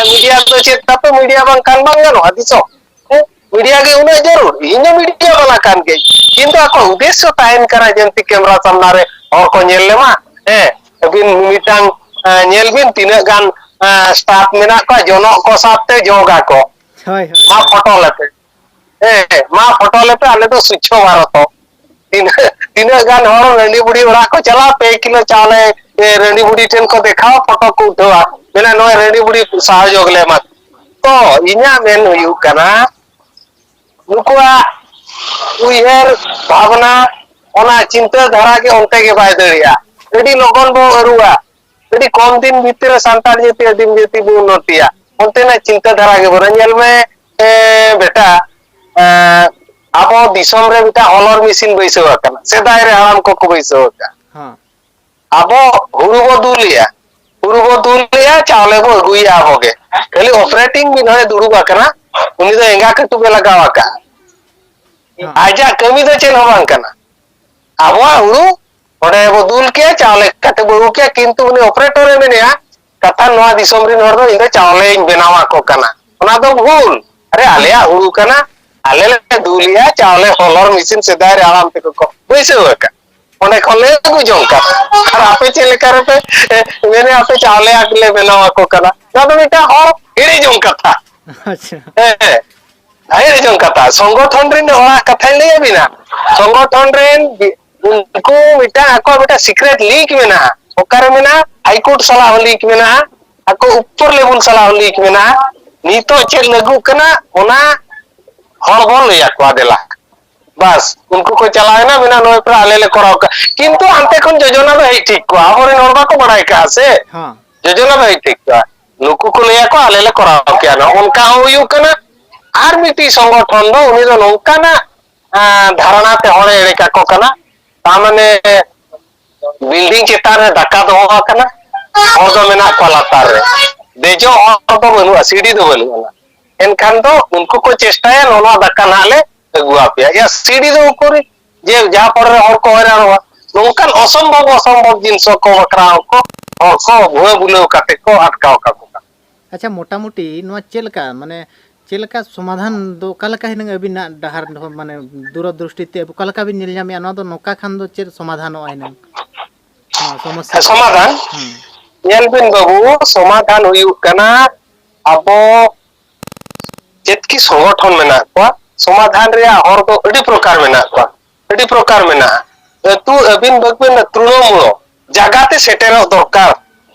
ᱢᱤᱰᱤᱭᱟ ᱫᱚ ᱪᱮᱫ ᱛᱟᱯᱮ? ᱢᱤᱰᱤᱭᱟ ᱵᱟᱝᱠᱷᱟᱱ ᱵᱟᱝ ᱜᱟᱱᱚᱜᱼᱟ ᱫᱤᱥᱚᱢ᱾ ᱦᱮᱸ? ᱢᱤᱰᱤᱭᱟ ᱜᱮ ᱩᱱᱟᱹᱜ ᱡᱟᱹᱨᱩᱲ? ᱤᱧ ᱦᱚᱸ ᱢᱤᱰᱤᱭᱟ ᱵᱟᱞᱟ ᱠᱟᱱ ᱜᱤᱭᱟᱹᱧ, ᱠᱤᱱᱛᱩ ᱟᱠᱚ ᱩᱫᱮᱥᱭᱚ ᱛᱟᱦᱮᱱ ᱠᱟᱱᱟ ᱡᱮᱱᱛᱤ ᱠᱮᱢᱨᱟ ᱥᱟᱢᱱᱟ ᱨᱮ ᱦᱚᱲ ᱠᱚ ᱧᱮᱞ ᱞᱮᱢᱟ᱾ ᱦᱮᱸ, ᱟᱹᱵᱤᱱ ᱢᱤᱫᱴᱟᱝ, ᱮᱸ, ᱧᱮᱞ ᱵᱤᱱ ᱛᱤᱱᱟᱹᱜ ᱜᱟᱱ, ᱮᱸ, ᱥᱴᱟᱯ ᱢᱮᱱᱟᱜ ᱠᱚᱣᱟ, ᱡᱚᱱᱚᱜ ᱠᱚ ᱥᱟᱵ ᱛᱮ ᱡᱚᱜᱽ ᱟᱠᱚ᱾ ᱦᱳᱭ, ᱦᱳᱭ, ᱢᱟ ᱦᱳᱭ᱾ ᱯᱷᱳᱴᱳ ᱞᱮᱯᱮ᱾ ᱦᱮᱸ, ᱢᱟ ᱯᱷᱳᱴᱳ ᱞᱮᱯᱮ, ᱟᱞᱮ ᱫᱚ ᱥᱩᱪᱪᱷᱚ ᱵᱷᱟᱨᱚᱛ᱾ ᱛᱤᱱᱟᱹᱜ, ᱛᱤᱱᱟᱹᱜ ᱜᱟᱱ ᱦᱚᱲ ᱨᱟᱺᱰᱤ ᱵᱩᱰᱷᱤ ᱚᱲᱟᱜ ᱠᱚ ᱪᱟᱞᱟᱜᱼᱟ, ᱯᱮ ᱠᱤᱞᱳ ᱪᱟᱣᱞᱮ, ᱮ, ᱨᱟᱺᱰᱤ ᱵᱩᱰᱷᱤ ᱴᱷᱮᱱ ᱠᱚ ᱫᱮᱠᱷᱟᱣᱟ, ᱯᱷᱳᱴᱳ ᱠᱚ ᱩᱴᱷᱟᱹᱣᱟ, ᱢᱮᱱᱟ, "ᱱᱚᱜᱼᱚᱭ ᱨᱟᱺᱰᱤ ᱵᱩᱰᱷᱤ ᱥᱚᱦᱚᱡᱳᱜᱽ ᱞᱮ ᱮᱢᱟ᱾" ᱛᱚ ᱤᱧᱟᱹᱜ ᱢᱮᱱ ᱦᱩᱭᱩᱜ ᱠᱟᱱᱟ, ᱱᱩᱠᱩᱣᱟᱜ ᱩᱭᱦᱟᱹᱨ ᱵᱷᱟᱵᱽᱱᱟ, ᱚᱱᱟ ᱪᱤᱱᱛᱟᱹ ᱫᱷᱟᱨᱟ ᱜᱮ ᱚᱱᱛᱮ ᱜᱮ ᱵᱟᱭ ᱫᱟᱹᱲᱮᱜᱼᱟ᱾ ᱟᱹᱰᱤ ᱞᱚᱜᱚᱱ ᱵᱚ ᱟᱹᱨᱩᱜᱼᱟ, ᱟᱹᱰᱤ ᱠᱚᱢ ᱫᱤᱱ ᱵᱷᱤᱛᱤᱨ ᱨᱮ ᱥᱟᱱᱛᱟᱲ ᱡᱟᱹᱛᱤ ᱟᱹᱫᱤᱢ ᱡᱟᱹᱛᱤ ᱵᱚ ᱩᱱᱱᱚᱛᱤᱭᱟ, ᱚᱱᱛᱮᱱᱟᱜ ᱪᱤᱱᱛᱟᱹ ᱫᱷᱟᱨᱟ ᱜᱮ ᱵᱟᱹᱱᱩᱜᱼᱟ᱾ ᱧᱮᱞ ᱢᱮ, ᱮ, ᱵᱮᱴᱟ, ᱮ, ᱟᱵᱚ ᱫᱤᱥᱚᱢ ᱨᱮ ᱢᱤᱫᱴᱟᱝ ᱦᱚᱞᱚᱨ ᱢᱮᱥᱤᱱ ᱵᱟᱹᱭᱥᱟᱹᱣ ᱟᱠᱟᱱᱟ, ᱥᱮᱫᱟᱭ ᱨᱮ ᱦᱟᱲᱟᱢ ᱠᱚᱠᱚ ᱵᱟᱹᱭᱥᱟᱹᱣ ᱟᱠᱟᱫᱼᱟ᱾ ᱦᱮᱸ᱾ ᱟᱵᱚ ᱦᱩᱲᱩ ᱵᱚ ᱫᱩᱞᱮᱜᱼᱟ, ᱦᱩᱲᱩ ᱵᱚ ᱫᱩᱞᱮᱜᱼᱟ, ᱪᱟᱣᱞᱮ ᱵᱚ ᱟᱹᱜᱩᱭᱮᱜᱼᱟ ᱟᱵᱚ ᱜᱮ᱾ ᱠᱷᱟᱹᱞᱤ ᱚᱯᱟᱨᱮᱴᱤᱝ ᱢᱤᱫ ᱦᱚᱲᱮ ᱫᱩᱲᱩᱵ ᱟᱠᱟᱱᱟ, ᱩᱱᱤ ᱫᱚ ᱮᱸᱜᱟ ᱠᱟᱹᱴᱩᱵ ᱮ ᱞᱟᱜᱟᱣ ᱟᱠᱟᱫᱼᱟ᱾ ᱦᱮᱸ᱾ ᱟᱡᱟᱜ ᱠᱟᱹᱢᱤ ᱫᱚ ᱪᱮᱫ ᱦᱚᱸ ᱵᱟᱝ ᱠᱟᱱᱟ᱾ ᱟᱵᱚᱣᱟᱜ ᱦᱩᱲᱩ ᱚᱸᱰᱮ ᱵᱚ ᱫᱩᱞ ᱠᱮᱜᱼᱟ, ᱪᱟᱣᱞᱮ ᱠᱟᱛᱮ ᱵᱚ ᱟᱹᱜᱩ ᱠᱮᱜᱼᱟ, ᱠᱤᱱᱛᱩ ᱩᱱᱤ ᱚᱯᱟᱨᱮᱴᱚᱨ ᱮ ᱢᱮᱱᱮᱜᱼᱟ, "ᱠᱟᱛᱷᱟ ᱱᱚᱣᱟ ᱫᱤᱥᱚᱢ ᱨᱮᱱ ᱦᱚᱲ ᱫᱚ ᱤᱧ ᱫᱚ ᱪᱟᱣᱞᱮᱧ ᱵᱮᱱᱟᱣ ᱟᱠᱚ ᱠᱟᱱᱟ᱾" ᱚᱱᱟ ᱫᱚ ᱵᱷᱩᱞ᱾ ᱟᱨᱮ, ᱟᱞᱮᱭᱟᱜ ᱦᱩᱲᱩ ᱠᱟᱱᱟ, ᱟᱞᱮ ᱞᱮ ᱫᱩᱞᱮᱜᱼᱟ, ᱪᱟᱣᱞᱮ ᱦᱚᱞᱚᱨ ᱢᱮᱥᱤᱱ ᱥᱮᱫᱟᱭ ᱨᱮ ᱦᱟᱲᱟᱢ ᱛᱮᱠᱚ ᱠᱚ ᱵᱟᱹᱭᱥᱟᱹᱣ ᱟᱠᱟᱫ᱾ ᱚᱸᱰᱮ ᱠᱷᱚᱱ ᱞᱮ ᱟᱹᱜᱩ ᱡᱚᱝ ᱠᱟᱱᱟ᱾ ᱟᱨ ᱟᱯᱮ ᱪᱮᱫ ᱞᱮᱠᱟ ᱨᱮᱯᱮ, ᱮ, ᱢᱮᱱᱮᱫᱼᱟ ᱟᱯᱮ ᱪᱟᱣᱞᱮ ᱟᱜ ᱞᱮ ᱵᱮᱱᱟᱣ ᱟᱠᱚ ᱠᱟᱱᱟ? ᱱᱚᱣᱟ ᱫᱚ ᱢᱤᱫᱴᱟᱝ ᱦᱚᱲ ᱮᱲᱮ ᱡᱚᱝ ᱠᱟᱛᱷᱟ᱾ ᱟᱪᱪᱷᱟ᱾ ᱦᱮᱸ, ᱮᱲᱮ ᱡᱚᱝ ᱠᱟᱛᱷᱟ᱾ ᱥᱚᱝᱜᱚᱴᱷᱚᱱ ᱨᱮᱱ ᱦᱚᱲᱟᱜ ᱠᱟᱛᱷᱟᱧ ᱞᱟᱹᱭ ᱟᱵᱤᱱᱟ᱾ ᱥᱚᱝᱜᱚᱴᱷᱚᱱ ᱨᱮᱱ ᱵᱤ-, ᱩᱱᱠᱩ ᱢᱤᱫᱴᱟᱝ ᱟᱠᱚᱣᱟᱜ ᱢᱤᱫᱴᱟᱝ ᱥᱤᱠᱨᱮᱴ ᱞᱤᱝᱠ ᱢᱮᱱᱟᱜᱼᱟ᱾ ᱚᱠᱟᱨᱮ ᱢᱮᱱᱟᱜᱼᱟ? ᱦᱟᱭᱠᱳᱨᱴ ᱥᱟᱞᱟᱜ ᱦᱚᱸ ᱞᱤᱝᱠ ᱢᱮᱱᱟᱜᱼᱟ, ᱟᱠᱚ ᱩᱯᱚᱨ ᱞᱮᱵᱮᱞ ᱥᱟᱞᱟᱜ ᱦᱚᱸ ᱞᱤᱝᱠ ᱢᱮᱱᱟᱜᱼᱟ᱾ ᱱᱤᱛᱚᱜ ᱪᱮᱫ ᱞᱟᱹᱜᱩᱜ ᱠᱟᱱᱟ, ᱚᱱᱟ ᱦᱚᱲ ᱵᱚᱱ ᱞᱟᱹᱭ ᱟᱠᱚᱣᱟ, ᱫᱮᱞᱟ᱾ ᱵᱟᱥ, ᱩᱱᱠᱩ ᱠᱚ ᱪᱟᱞᱟᱣ ᱮᱱᱟ, ᱢᱮᱱᱟ, "ᱱᱚᱜᱼᱚᱭ ᱯᱮ ᱟᱞᱮ ᱞᱮ ᱠᱚᱨᱟᱣ ᱠᱟᱜᱼᱟ᱾" ᱠᱤᱱᱛᱩ ᱦᱟᱱᱛᱮ ᱠᱷᱚᱱ ᱡᱳᱡᱚᱱᱟ ᱫᱚ ᱦᱮᱡ ᱴᱷᱤᱠ ᱠᱚᱜᱼᱟ, ᱟᱵᱚᱨᱮᱱ ᱦᱚᱲ ᱵᱟᱠᱚ ᱵᱟᱲᱟᱭ ᱠᱟᱜᱼᱟ ᱥᱮ᱾ ᱦᱮᱸ᱾ ᱡᱳᱡᱚᱱᱟ ᱫᱚ ᱦᱮᱡ ᱴᱷᱤᱠ ᱠᱚᱜᱼᱟ, ᱱᱩᱠᱩ ᱠᱚ ᱞᱟᱹᱭᱟ ᱠᱚ, "ᱟᱞᱮ ᱞᱮ ᱠᱚᱨᱟᱣ ᱠᱮᱜᱼᱟ", ᱱᱚᱜᱼᱚ ᱱᱚᱝᱠᱟ ᱦᱚᱸ ᱦᱩᱭᱩᱜ ᱠᱟᱱᱟ᱾ ᱟᱨ ᱢᱤᱫᱴᱤᱡ ᱥᱚᱝᱜᱚᱴᱷᱚᱱ ᱫᱚ ᱩᱱᱤ ᱫᱚ ᱱᱚᱝᱠᱟᱱᱟᱜ, ᱟᱸ, ᱫᱷᱟᱨᱚᱱᱟ ᱛᱮ ᱦᱚᱲᱮ ᱮᱲᱮ ᱠᱟᱠᱚ ᱠᱟᱱᱟ, ᱛᱟᱨ ᱢᱟᱱᱮ ᱵᱤᱞᱰᱤᱝ ᱪᱮᱛᱟᱱ ᱨᱮ ᱫᱟᱠᱟ ᱫᱚᱦᱚ ᱟᱠᱟᱱᱟ, ᱦᱚᱲ ᱫᱚ ᱢᱮᱱᱟᱜ ᱠᱚᱣᱟ ᱞᱟᱛᱟᱨ ᱨᱮ, ᱫᱮᱡᱚᱜ ᱦᱚᱲ ᱫᱚ ᱵᱟᱹᱱᱩᱜᱼᱟ, ᱥᱤᱲᱤ ᱫᱚ ᱵᱟᱹᱱᱩᱜᱼᱟ᱾ ᱮᱱᱠᱷᱟᱱ ᱫᱚ ᱩᱱᱠᱩ ᱠᱚ ᱪᱮᱥᱴᱟᱭᱟ, "ᱱᱚᱣᱟ ᱫᱟᱠᱟ ᱱᱟᱦᱟᱜ ᱞᱮ ᱟᱹᱜᱩ ᱟᱯᱮᱭᱟ᱾" ᱭᱟ, ᱥᱤᱲᱤ ᱫᱚ ᱩᱠᱩᱨ? ᱡᱮ ᱡᱟᱦᱟᱸ ᱯᱚᱨᱮ ᱨᱮ ᱦᱚᱲ ᱠᱚ ᱦᱚᱭᱨᱟᱱᱚᱜᱼᱟ, ᱱᱚᱝᱠᱟᱱ ᱚᱥᱚᱢᱵᱷᱚᱵ ᱚᱥᱚᱢᱵᱷᱚᱵ ᱡᱤᱱᱤᱥ ᱠᱚ ᱵᱟᱠᱷᱨᱟ ᱦᱚᱸᱠᱚ, ᱦᱚᱲ ᱠᱚ ᱵᱷᱩᱣᱟᱹ ᱵᱩᱞᱟᱹᱣ ᱠᱟᱛᱮ ᱠᱚ ᱟᱴᱠᱟᱣ ᱠᱟᱠᱚ ᱠᱟᱱᱟ᱾ ᱟᱪᱪᱷᱟ, ᱢᱚᱴᱟᱢᱩᱴᱤ ᱱᱚᱣᱟ ᱪᱮᱫ ᱞᱮᱠᱟ, ᱢᱟᱱᱮ, ᱪᱮᱫ ᱞᱮᱠᱟ ᱥᱚᱢᱟᱫᱷᱟᱱ ᱫᱚ, ᱚᱠᱟ ᱞᱮᱠᱟ ᱦᱤᱱᱟᱹᱝ ᱟᱹᱵᱤᱱᱟᱜ ᱰᱟᱦᱟᱨ ᱫᱚ, ᱢᱟᱱᱮ, ᱫᱩᱨᱚᱫᱨᱤᱥᱴᱤ ᱛᱮ ᱚᱠᱟ ᱞᱮᱠᱟ ᱵᱤᱱ ᱧᱮᱞ ᱧᱟᱢᱮᱫᱼᱟ? ᱱᱚᱣᱟ ᱫᱚ ᱱᱚᱝᱠᱟ ᱠᱷᱟᱱ ᱫᱚ ᱪᱮᱫ ᱥᱚᱢᱟᱫᱷᱟᱱᱚᱜᱼᱟ ᱦᱤᱱᱟᱹᱝ? ᱱᱚᱣᱟ ᱥᱚᱢᱚᱥᱥᱟ ᱦᱮᱸ, ᱠᱚ? ᱥᱚᱢᱟᱫᱷᱟᱱ? ᱦᱮᱸ᱾ ᱧᱮᱞ ᱵᱤᱱ ᱵᱟᱹᱵᱩ, ᱥᱚᱢᱟᱫᱷᱟᱱ ᱦᱩᱭᱩᱜ ᱠᱟᱱᱟ, ᱟᱵᱚ ᱪᱮᱫ ᱠᱤ ᱥᱚᱝᱜᱚᱴᱷᱚᱱ ᱢᱮᱱᱟᱜ ᱠᱚᱣᱟ, ᱥᱚᱢᱟᱫᱷᱟᱱ ᱨᱮᱭᱟᱜ ᱦᱚᱨ ᱫᱚ ᱟᱹᱰᱤ ᱯᱨᱚᱠᱟᱨ ᱢᱮᱱᱟᱜ ᱠᱚᱣᱟ, ᱟᱹᱰᱤ ᱯᱨᱚᱠᱟᱨ ᱢᱮᱱᱟᱜᱼᱟ᱾ ᱟᱹᱛᱩ ᱟᱹᱵᱤᱱ ᱵᱟᱹᱵᱤᱱ ᱛᱨᱩᱲᱚᱢᱩᱲᱚ ᱡᱟᱭᱜᱟ ᱛᱮ ᱥᱮᱴᱮᱨᱚᱜ ᱫᱚᱨᱠᱟᱨ᱾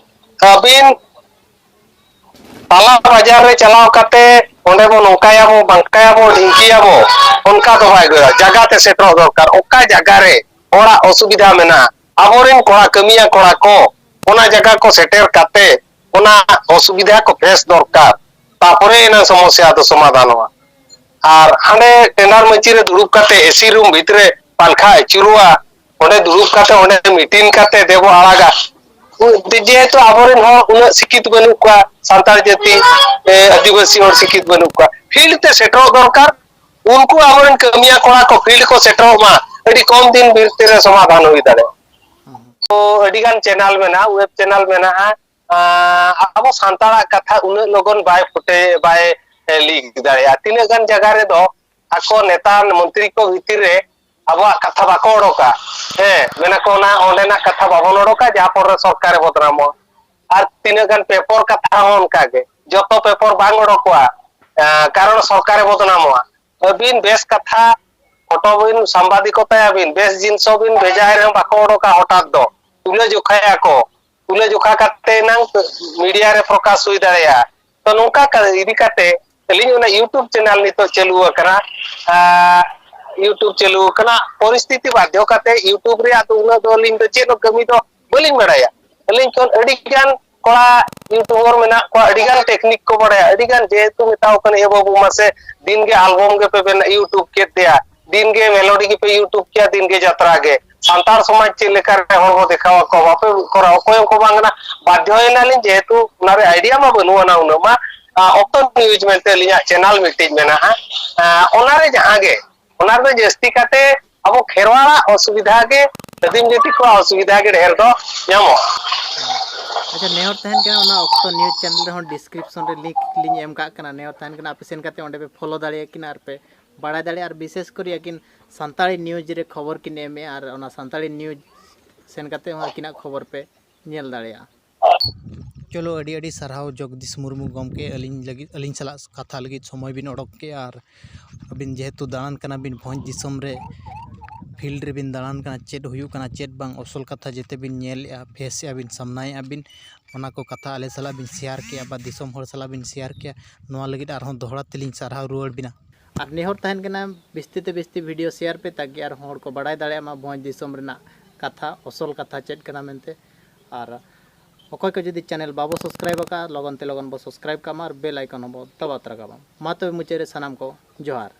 ᱟᱹᱵᱤᱱ ᱛᱟᱞᱟ ᱵᱟᱡᱟᱨ ᱨᱮ ᱪᱟᱞᱟᱣ ᱠᱟᱛᱮ ᱚᱸᱰᱮ ᱵᱚ ᱱᱚᱝᱠᱟᱭᱟᱵᱚ, ᱵᱟᱝᱠᱟᱭᱟᱵᱚ, ᱰᱷᱤᱝᱠᱤᱭᱟᱵᱚ, ᱚᱱᱠᱟ ᱫᱚ ᱵᱟᱭ ᱜᱟᱱᱚᱜᱼᱟ᱾ ᱡᱟᱭᱜᱟ ᱛᱮ ᱥᱮᱴᱮᱨᱚᱜ ᱫᱚᱨᱠᱟᱨ᱾ ᱚᱠᱟ ᱡᱟᱭᱜᱟ ᱨᱮ ᱦᱚᱲᱟᱜ ᱚᱥᱩᱵᱤᱫᱷᱟ ᱢᱮᱱᱟᱜᱼᱟ, ᱟᱵᱚᱨᱮᱱ ᱠᱚᱲᱟ, ᱠᱟᱹᱢᱤᱭᱟ ᱠᱚᱲᱟ ᱠᱚ ᱚᱱᱟ ᱡᱟᱭᱜᱟ ᱠᱚ ᱥᱮᱴᱮᱨ ᱠᱟᱛᱮ ᱚᱱᱟ ᱚᱥᱩᱵᱤᱫᱷᱟ ᱠᱚ ᱯᱷᱮᱥ ᱫᱚᱨᱠᱟᱨ᱾ ᱛᱟᱯᱚᱨᱮ ᱮᱱᱟᱝ ᱥᱚᱢᱚᱥᱥᱟ ᱫᱚ ᱥᱚᱢᱟᱫᱷᱟᱱᱚᱜᱼᱟ᱾ ᱟᱨ ᱦᱟᱸᱰᱮ ᱴᱮᱱᱰᱟᱨ ᱢᱟᱹᱪᱤ ᱨᱮ ᱫᱩᱲᱩᱵ ᱠᱟᱛᱮ ᱮᱥᱤ ᱨᱩᱢ ᱵᱷᱤᱛᱨᱤ ᱨᱮ ᱯᱟᱝᱠᱷᱟ ᱟᱹᱪᱩᱨᱚᱜᱼᱟ, ᱚᱸᱰᱮ ᱫᱩᱲᱩᱵ ᱠᱟᱛᱮ ᱚᱸᱰᱮ ᱢᱤᱴᱤᱝ ᱠᱟᱛᱮ ᱫᱮᱵᱚ ᱟᱲᱟᱜᱟ᱾ ᱡᱮᱦᱮᱛᱩ ᱟᱵᱚᱨᱮᱱ ᱦᱚᱲ ᱩᱱᱟᱹᱜ ᱥᱤᱠᱷᱤᱛ ᱵᱟᱹᱱᱩᱜ ᱠᱚᱣᱟ, ᱥᱟᱱᱛᱟᱲ ᱡᱟᱹᱛᱤ, ᱮ, ᱟᱹᱫᱤᱵᱟᱹᱥᱤ ᱦᱚᱲ ᱥᱤᱠᱷᱤᱛ ᱵᱟᱹᱱᱩᱜ ᱠᱚᱣᱟ, ᱯᱷᱤᱞᱰ ᱛᱮ ᱥᱮᱴᱮᱨᱚᱜ ᱫᱚᱨᱠᱟᱨ᱾ ᱩᱱᱠᱩ ᱟᱵᱚᱨᱮᱱ ᱠᱟᱹᱢᱤᱭᱟ ᱠᱚᱲᱟ ᱠᱚ ᱯᱷᱤᱞᱰ ᱠᱚ ᱥᱮᱴᱮᱨᱚᱜ ᱢᱟ, ᱟᱹᱰᱤ ᱠᱚᱢ ᱫᱤᱱ ᱵᱷᱤᱛᱤᱨ ᱨᱮ ᱥᱚᱢᱟᱫᱷᱟᱱ ᱦᱩᱭ ᱫᱟᱲᱮᱭᱟᱜᱼᱟ᱾ ᱦᱩᱸ᱾ ᱛᱚ ᱟᱹᱰᱤᱜᱟᱱ ᱪᱮᱱᱮᱞ ᱢᱮᱱᱟᱜᱼᱟ, ᱣᱮᱵ ᱪᱮᱱᱮᱞ ᱢᱮᱱᱟᱜᱼᱟ, ᱟᱸ, ᱟᱵᱚ ᱥᱟᱱᱛᱟᱲᱟᱜ ᱠᱟᱛᱷᱟ ᱩᱱᱟᱹᱜ ᱞᱚᱜᱚᱱ ᱵᱟᱭ ᱯᱷᱩᱴᱮ, ᱵᱟᱭ ᱞᱤᱠ ᱫᱟᱲᱮᱭᱟᱜᱼᱟ᱾ ᱛᱤᱱᱟᱹᱜ ᱜᱟᱱ ᱡᱟᱭᱜᱟ ᱨᱮᱫᱚ ᱟᱠᱚ ᱱᱮᱛᱟ ᱢᱚᱱᱛᱨᱤ ᱠᱚ ᱵᱷᱤᱛᱤᱨ ᱨᱮ ᱟᱵᱚᱣᱟᱜ ᱠᱟᱛᱷᱟ ᱵᱟᱠᱚ ᱚᱰᱚᱠᱟ᱾ ᱦᱮᱸ, ᱢᱮᱱᱟ ᱠᱚ ᱚᱱᱟ ᱚᱸᱰᱮᱱᱟᱜ ᱠᱟᱛᱷᱟ ᱵᱟᱵᱚᱱ ᱚᱰᱚᱠᱟ, ᱡᱟᱦᱟᱸ ᱯᱚᱨᱮ ᱥᱚᱨᱠᱟᱨᱮ ᱵᱚᱫᱱᱟᱢᱚᱜᱼᱟ᱾ ᱟᱨ ᱛᱤᱱᱟᱹᱜ ᱜᱟᱱ ᱯᱮᱯᱚᱨ ᱠᱟᱛᱷᱟ ᱦᱚᱸ ᱚᱱᱠᱟ ᱜᱮ, ᱡᱚᱛᱚ ᱯᱮᱯᱚᱨ ᱵᱟᱝ ᱚᱰᱚᱠᱚᱜᱼᱟ, ᱮᱸ, ᱠᱟᱨᱚᱱ ᱥᱚᱨᱠᱟᱨᱮ ᱵᱚᱫᱱᱟᱢᱚᱜᱼᱟ᱾ ᱟᱹᱵᱤᱱ ᱵᱮᱥ ᱠᱟᱛᱷᱟ ᱯᱷᱳᱴᱳ ᱵᱤᱱ ᱥᱟᱢᱵᱟᱫᱤᱠᱚᱛᱟᱭᱟ ᱵᱤᱱ, ᱵᱮᱥ ᱡᱤᱱᱤᱥ ᱦᱚᱸ ᱵᱤᱱ ᱵᱷᱮᱡᱟᱭ ᱨᱮᱦᱚᱸ ᱵᱟᱠᱚ ᱚᱰᱚᱠᱟ ᱦᱚᱴᱟᱛ ᱫᱚ, ᱛᱩᱞᱟᱹ ᱡᱚᱠᱷᱟᱭᱟ ᱠᱚ᱾ ᱛᱩᱞᱟᱹ ᱡᱚᱠᱷᱟ ᱠᱟᱛᱮ ᱮᱱᱟᱝ ᱢᱤᱰᱤᱭᱟ ᱨᱮ ᱯᱨᱚᱠᱟᱥ ᱦᱩᱭ ᱫᱟᱲᱮᱭᱟᱜᱼᱟ᱾ ᱛᱚ ᱱᱚᱝᱠᱟ ᱠᱟ-, ᱤᱫᱤ ᱠᱟᱛᱮ ᱟᱹᱞᱤᱧ ᱚᱱᱟ YouTube ᱪᱮᱱᱮᱞ ᱱᱤᱛᱚᱜ ᱪᱟᱹᱞᱩ ᱟᱠᱟᱱᱟ, ᱟᱨ YouTube ᱪᱟᱹᱞᱩ ᱟᱠᱟᱱᱟ, ᱯᱚᱨᱤᱥᱛᱷᱤᱛᱤ ᱵᱟᱫᱽᱫᱷᱚ ᱠᱟᱛᱮ YouTube ᱨᱮᱭᱟᱜ ᱫᱚ ᱩᱱᱟᱹᱜ ᱫᱚ ᱟᱹᱞᱤᱧ ᱫᱚ ᱪᱮᱫ ᱦᱚᱸ ᱠᱟᱹᱢᱤ ᱫᱚ ᱵᱟᱹᱞᱤᱧ ᱵᱟᱲᱟᱭᱟ᱾ ᱟᱹᱞᱤᱧ ᱠᱷᱚᱱ ᱟᱹᱰᱤ ᱜᱟᱱ ᱠᱚᱲᱟ ᱭᱩᱴᱩᱵᱟᱨ ᱢᱮᱱᱟᱜ ᱠᱚᱣᱟ, ᱟᱹᱰᱤ ᱜᱟᱱ ᱴᱮᱠᱱᱤᱠ ᱠᱚ ᱵᱟᱲᱟᱭᱟ, ᱟᱹᱰᱤ ᱜᱟᱱ ᱡᱮᱦᱮᱛᱩ ᱢᱮᱛᱟᱣ ᱠᱟᱱᱟ, "ᱮ ᱵᱟᱹᱵᱩ ᱢᱟᱥᱮ ᱫᱤᱱ ᱜᱮ ᱟᱞᱵᱚᱢ ᱜᱮᱯᱮ ᱵᱮᱱ-, YouTube ᱠᱮᱫ ᱛᱮᱭᱟ, ᱫᱤᱱ ᱜᱮ ᱢᱮᱞᱳᱰᱤ ᱜᱮᱯᱮ YouTube ᱠᱮᱭᱟ, ᱫᱤᱱ ᱜᱮ ᱡᱟᱛᱨᱟ ᱜᱮ, ᱥᱟᱱᱛᱟᱲ ᱥᱚᱢᱟᱡᱽ ᱪᱮᱫ ᱞᱮᱠᱟ ᱨᱮ ᱦᱚᱲ ᱵᱚ ᱫᱮᱠᱷᱟᱣ ᱟᱠᱚᱣᱟ, ᱵᱟᱯᱮ ᱠᱚᱨᱟᱣ?" ᱚᱠᱚᱭ ᱦᱚᱸᱠᱚ ᱵᱟᱝ ᱠᱟᱱᱟ᱾ ᱵᱟᱫᱽᱫᱷᱚ ᱮᱱᱟᱞᱤᱧ, ᱡᱮᱦᱮᱛᱩ ᱚᱱᱟ ᱨᱮ ᱟᱭᱰᱤᱭᱟ ᱢᱟ ᱵᱟᱹᱱᱩᱜ ᱟᱱᱟ ᱩᱱᱟᱹᱜ ᱢᱟ᱾ ᱟ, ᱚᱠᱛᱚ ᱱᱤᱭᱩᱡᱽ ᱢᱮᱱᱛᱮ ᱟᱹᱞᱤᱧᱟᱜ ᱪᱮᱱᱮᱞ ᱢᱤᱫᱴᱤᱡ ᱢᱮᱱᱟᱜᱼᱟ᱾ ᱟ, ᱚᱱᱟ ᱨᱮ ᱡᱟᱦᱟᱸ ᱜᱮ ᱚᱱᱟ ᱨᱮᱫᱚ ᱡᱟᱹᱥᱛᱤ ᱠᱟᱛᱮ ᱟᱵᱚ ᱠᱷᱮᱨᱣᱟᱲᱟᱜ ᱚᱥᱩᱵᱤᱫᱷᱟ ᱜᱮ, ᱟᱹᱫᱤᱢ ᱡᱟᱹᱛᱤ ᱠᱚᱣᱟᱜ ᱚᱥᱩᱵᱤᱫᱷᱟ ᱜᱮ ᱰᱷᱮᱨ ᱫᱚ ᱧᱟᱢᱚᱜᱼᱟ᱾ ᱟᱪᱪᱷᱟ, ᱱᱮᱦᱚᱨ ᱛᱟᱦᱮᱱ ᱠᱟᱱᱟ, ᱚᱱᱟ ᱚᱠᱛᱚ ᱱᱤᱭᱩᱡᱽ ᱪᱮᱱᱮᱞ ᱨᱮᱦᱚᱸ ᱰᱤᱥᱠᱨᱤᱯᱥᱚᱱ ᱨᱮ ᱞᱤᱝᱠ ᱞᱤᱧ ᱮᱢ ᱠᱟᱜ ᱠᱟᱱᱟ᱾ ᱱᱮᱦᱚᱨ ᱛᱟᱦᱮᱱ ᱠᱟᱱᱟ, ᱟᱯᱮ ᱥᱮᱱ ᱠᱟᱛᱮ ᱚᱸᱰᱮ ᱯᱮ ᱯᱷᱚᱞᱳ ᱫᱟᱲᱮᱭᱟᱜ ᱠᱤᱱᱟ ᱟᱨ ᱯᱮ ᱵᱟᱲᱟᱭ ᱫᱟᱲᱮᱭᱟᱜᱼᱟ᱾ ᱟᱨ ᱵᱤᱥᱮᱥ ᱠᱚᱨᱮ ᱟᱹᱠᱤᱱ ᱥᱟᱱᱛᱟᱲᱤ ᱱᱤᱭᱩᱡᱽ ᱨᱮ ᱠᱷᱚᱵᱚᱨ ᱠᱤᱱ ᱮᱢᱮᱜᱼᱟ, ᱟᱨ ᱚᱱᱟ ᱥᱟᱱᱛᱟᱲᱤ ᱱᱤᱭᱩᱡᱽ ᱥᱮᱱ ᱠᱟᱛᱮ ᱦᱚᱸ ᱟᱹᱠᱤᱱᱟᱜ ᱠᱷᱚᱵᱚᱨ ᱯᱮ ᱧᱮᱞ ᱫᱟᱲᱮᱭᱟᱜᱼᱟ᱾ ᱪᱚᱞᱚ, ᱟᱹᱰᱤ ᱟᱹᱰᱤ ᱥᱟᱨᱦᱟᱣ ᱡᱚᱜᱽᱫᱤᱥ ᱢᱩᱨᱢᱩ ᱜᱚᱢᱠᱮ, ᱟᱹᱞᱤᱧ ᱞᱟᱹᱜᱤᱫ, ᱟᱹᱞᱤᱧ ᱥᱟᱞᱟᱜ ᱠᱟᱛᱷᱟ ᱞᱟᱹᱜᱤᱫ ᱥᱚᱢᱚᱭ ᱵᱤᱱ ᱚᱰᱚᱠ ᱠᱮᱜᱼᱟ, ᱟᱨ ᱟᱹᱵᱤᱱ ᱡᱮᱦᱮᱛᱩ ᱫᱟᱬᱟᱱ ᱠᱟᱱᱟ ᱵᱤᱱ ᱵᱷᱚᱸᱡᱽ ᱫᱤᱥᱚᱢ ᱨᱮ, ᱯᱷᱤᱞᱰ ᱨᱮᱵᱤᱱ ᱫᱟᱬᱟᱱ ᱠᱟᱱᱟ, ᱪᱮᱫ ᱦᱩᱭᱩᱜ ᱠᱟᱱᱟ, ᱪᱮᱫ ᱵᱟᱝ, ᱚᱥᱚᱞ ᱠᱟᱛᱷᱟ ᱡᱮᱛᱮ ᱵᱤᱱ ᱧᱮᱞᱮᱜᱼᱟ, ᱯᱷᱮᱥᱮᱜᱼᱟ ᱵᱤᱱ, ᱥᱟᱢᱱᱟᱭᱮᱜᱼᱟ ᱵᱤᱱ, ᱚᱱᱟ ᱠᱚ ᱠᱟᱛᱷᱟ ᱟᱞᱮ ᱥᱟᱞᱟᱜ ᱵᱤᱱ ᱥᱮᱭᱟᱨ ᱠᱮᱜᱼᱟ ᱵᱟ ᱫᱤᱥᱚᱢ ᱦᱚᱲ ᱥᱟᱞᱟᱜ ᱵᱤᱱ ᱥᱮᱭᱟᱨ ᱠᱮᱜᱼᱟ᱾ ᱱᱚᱣᱟ ᱞᱟᱹᱜᱤᱫ ᱟᱨᱦᱚᱸ ᱫᱚᱦᱲᱟ ᱛᱮᱞᱤᱧ ᱥᱟᱨᱦᱟᱣ ᱨᱩᱣᱟᱹᱲ ᱵᱤᱱᱟ᱾ ᱟᱨ ᱱᱮᱦᱚᱨ ᱛᱟᱦᱮᱱ ᱠᱟᱱᱟ, ᱵᱤᱥᱛᱤ ᱛᱮ ᱵᱤᱥᱛᱤ ᱵᱷᱤᱰᱤᱭᱳ ᱥᱮᱭᱟᱨ ᱯᱮ, ᱛᱟᱠᱤ ᱟᱨᱦᱚᱸ ᱦᱚᱲ ᱠᱚ ᱵᱟᱲᱟᱭ ᱫᱟᱲᱮᱭᱟᱜ ᱢᱟ ᱵᱷᱚᱸᱡᱽ ᱫᱤᱥᱚᱢ ᱨᱮᱱᱟᱜ ᱠᱟᱛᱷᱟ, ᱚᱥᱚᱞ ᱠᱟᱛᱷᱟ ᱪᱮᱫ ᱠᱟᱱᱟ ᱢᱮᱱᱛᱮ᱾ ᱟᱨ ᱚᱠᱚᱭ ᱠᱚ ᱡᱩᱫᱤ ᱪᱮᱱᱮᱞ ᱵᱟᱵᱚ ᱥᱟᱵᱥᱠᱨᱟᱭᱤᱵ ᱟᱠᱟᱫᱼᱟ, ᱞᱚᱜᱚᱱ ᱛᱮ ᱞᱚᱜᱚᱱ ᱵᱚ ᱥᱟᱵᱥᱠᱨᱟᱭᱤᱵ ᱠᱟᱜ ᱢᱟ ᱟᱨ ᱵᱮᱞ ᱟᱭᱠᱚᱱ ᱦᱚᱸᱵᱚ ᱫᱟᱵᱟᱣ ᱛᱚᱨᱟ ᱠᱟᱜ ᱢᱟ᱾ ᱢᱟ ᱛᱚᱵᱮ ᱢᱩᱪᱟᱹᱫ ᱨᱮ ᱥᱟᱱᱟᱢ ᱠᱚ ᱡᱚᱦᱟᱨ᱾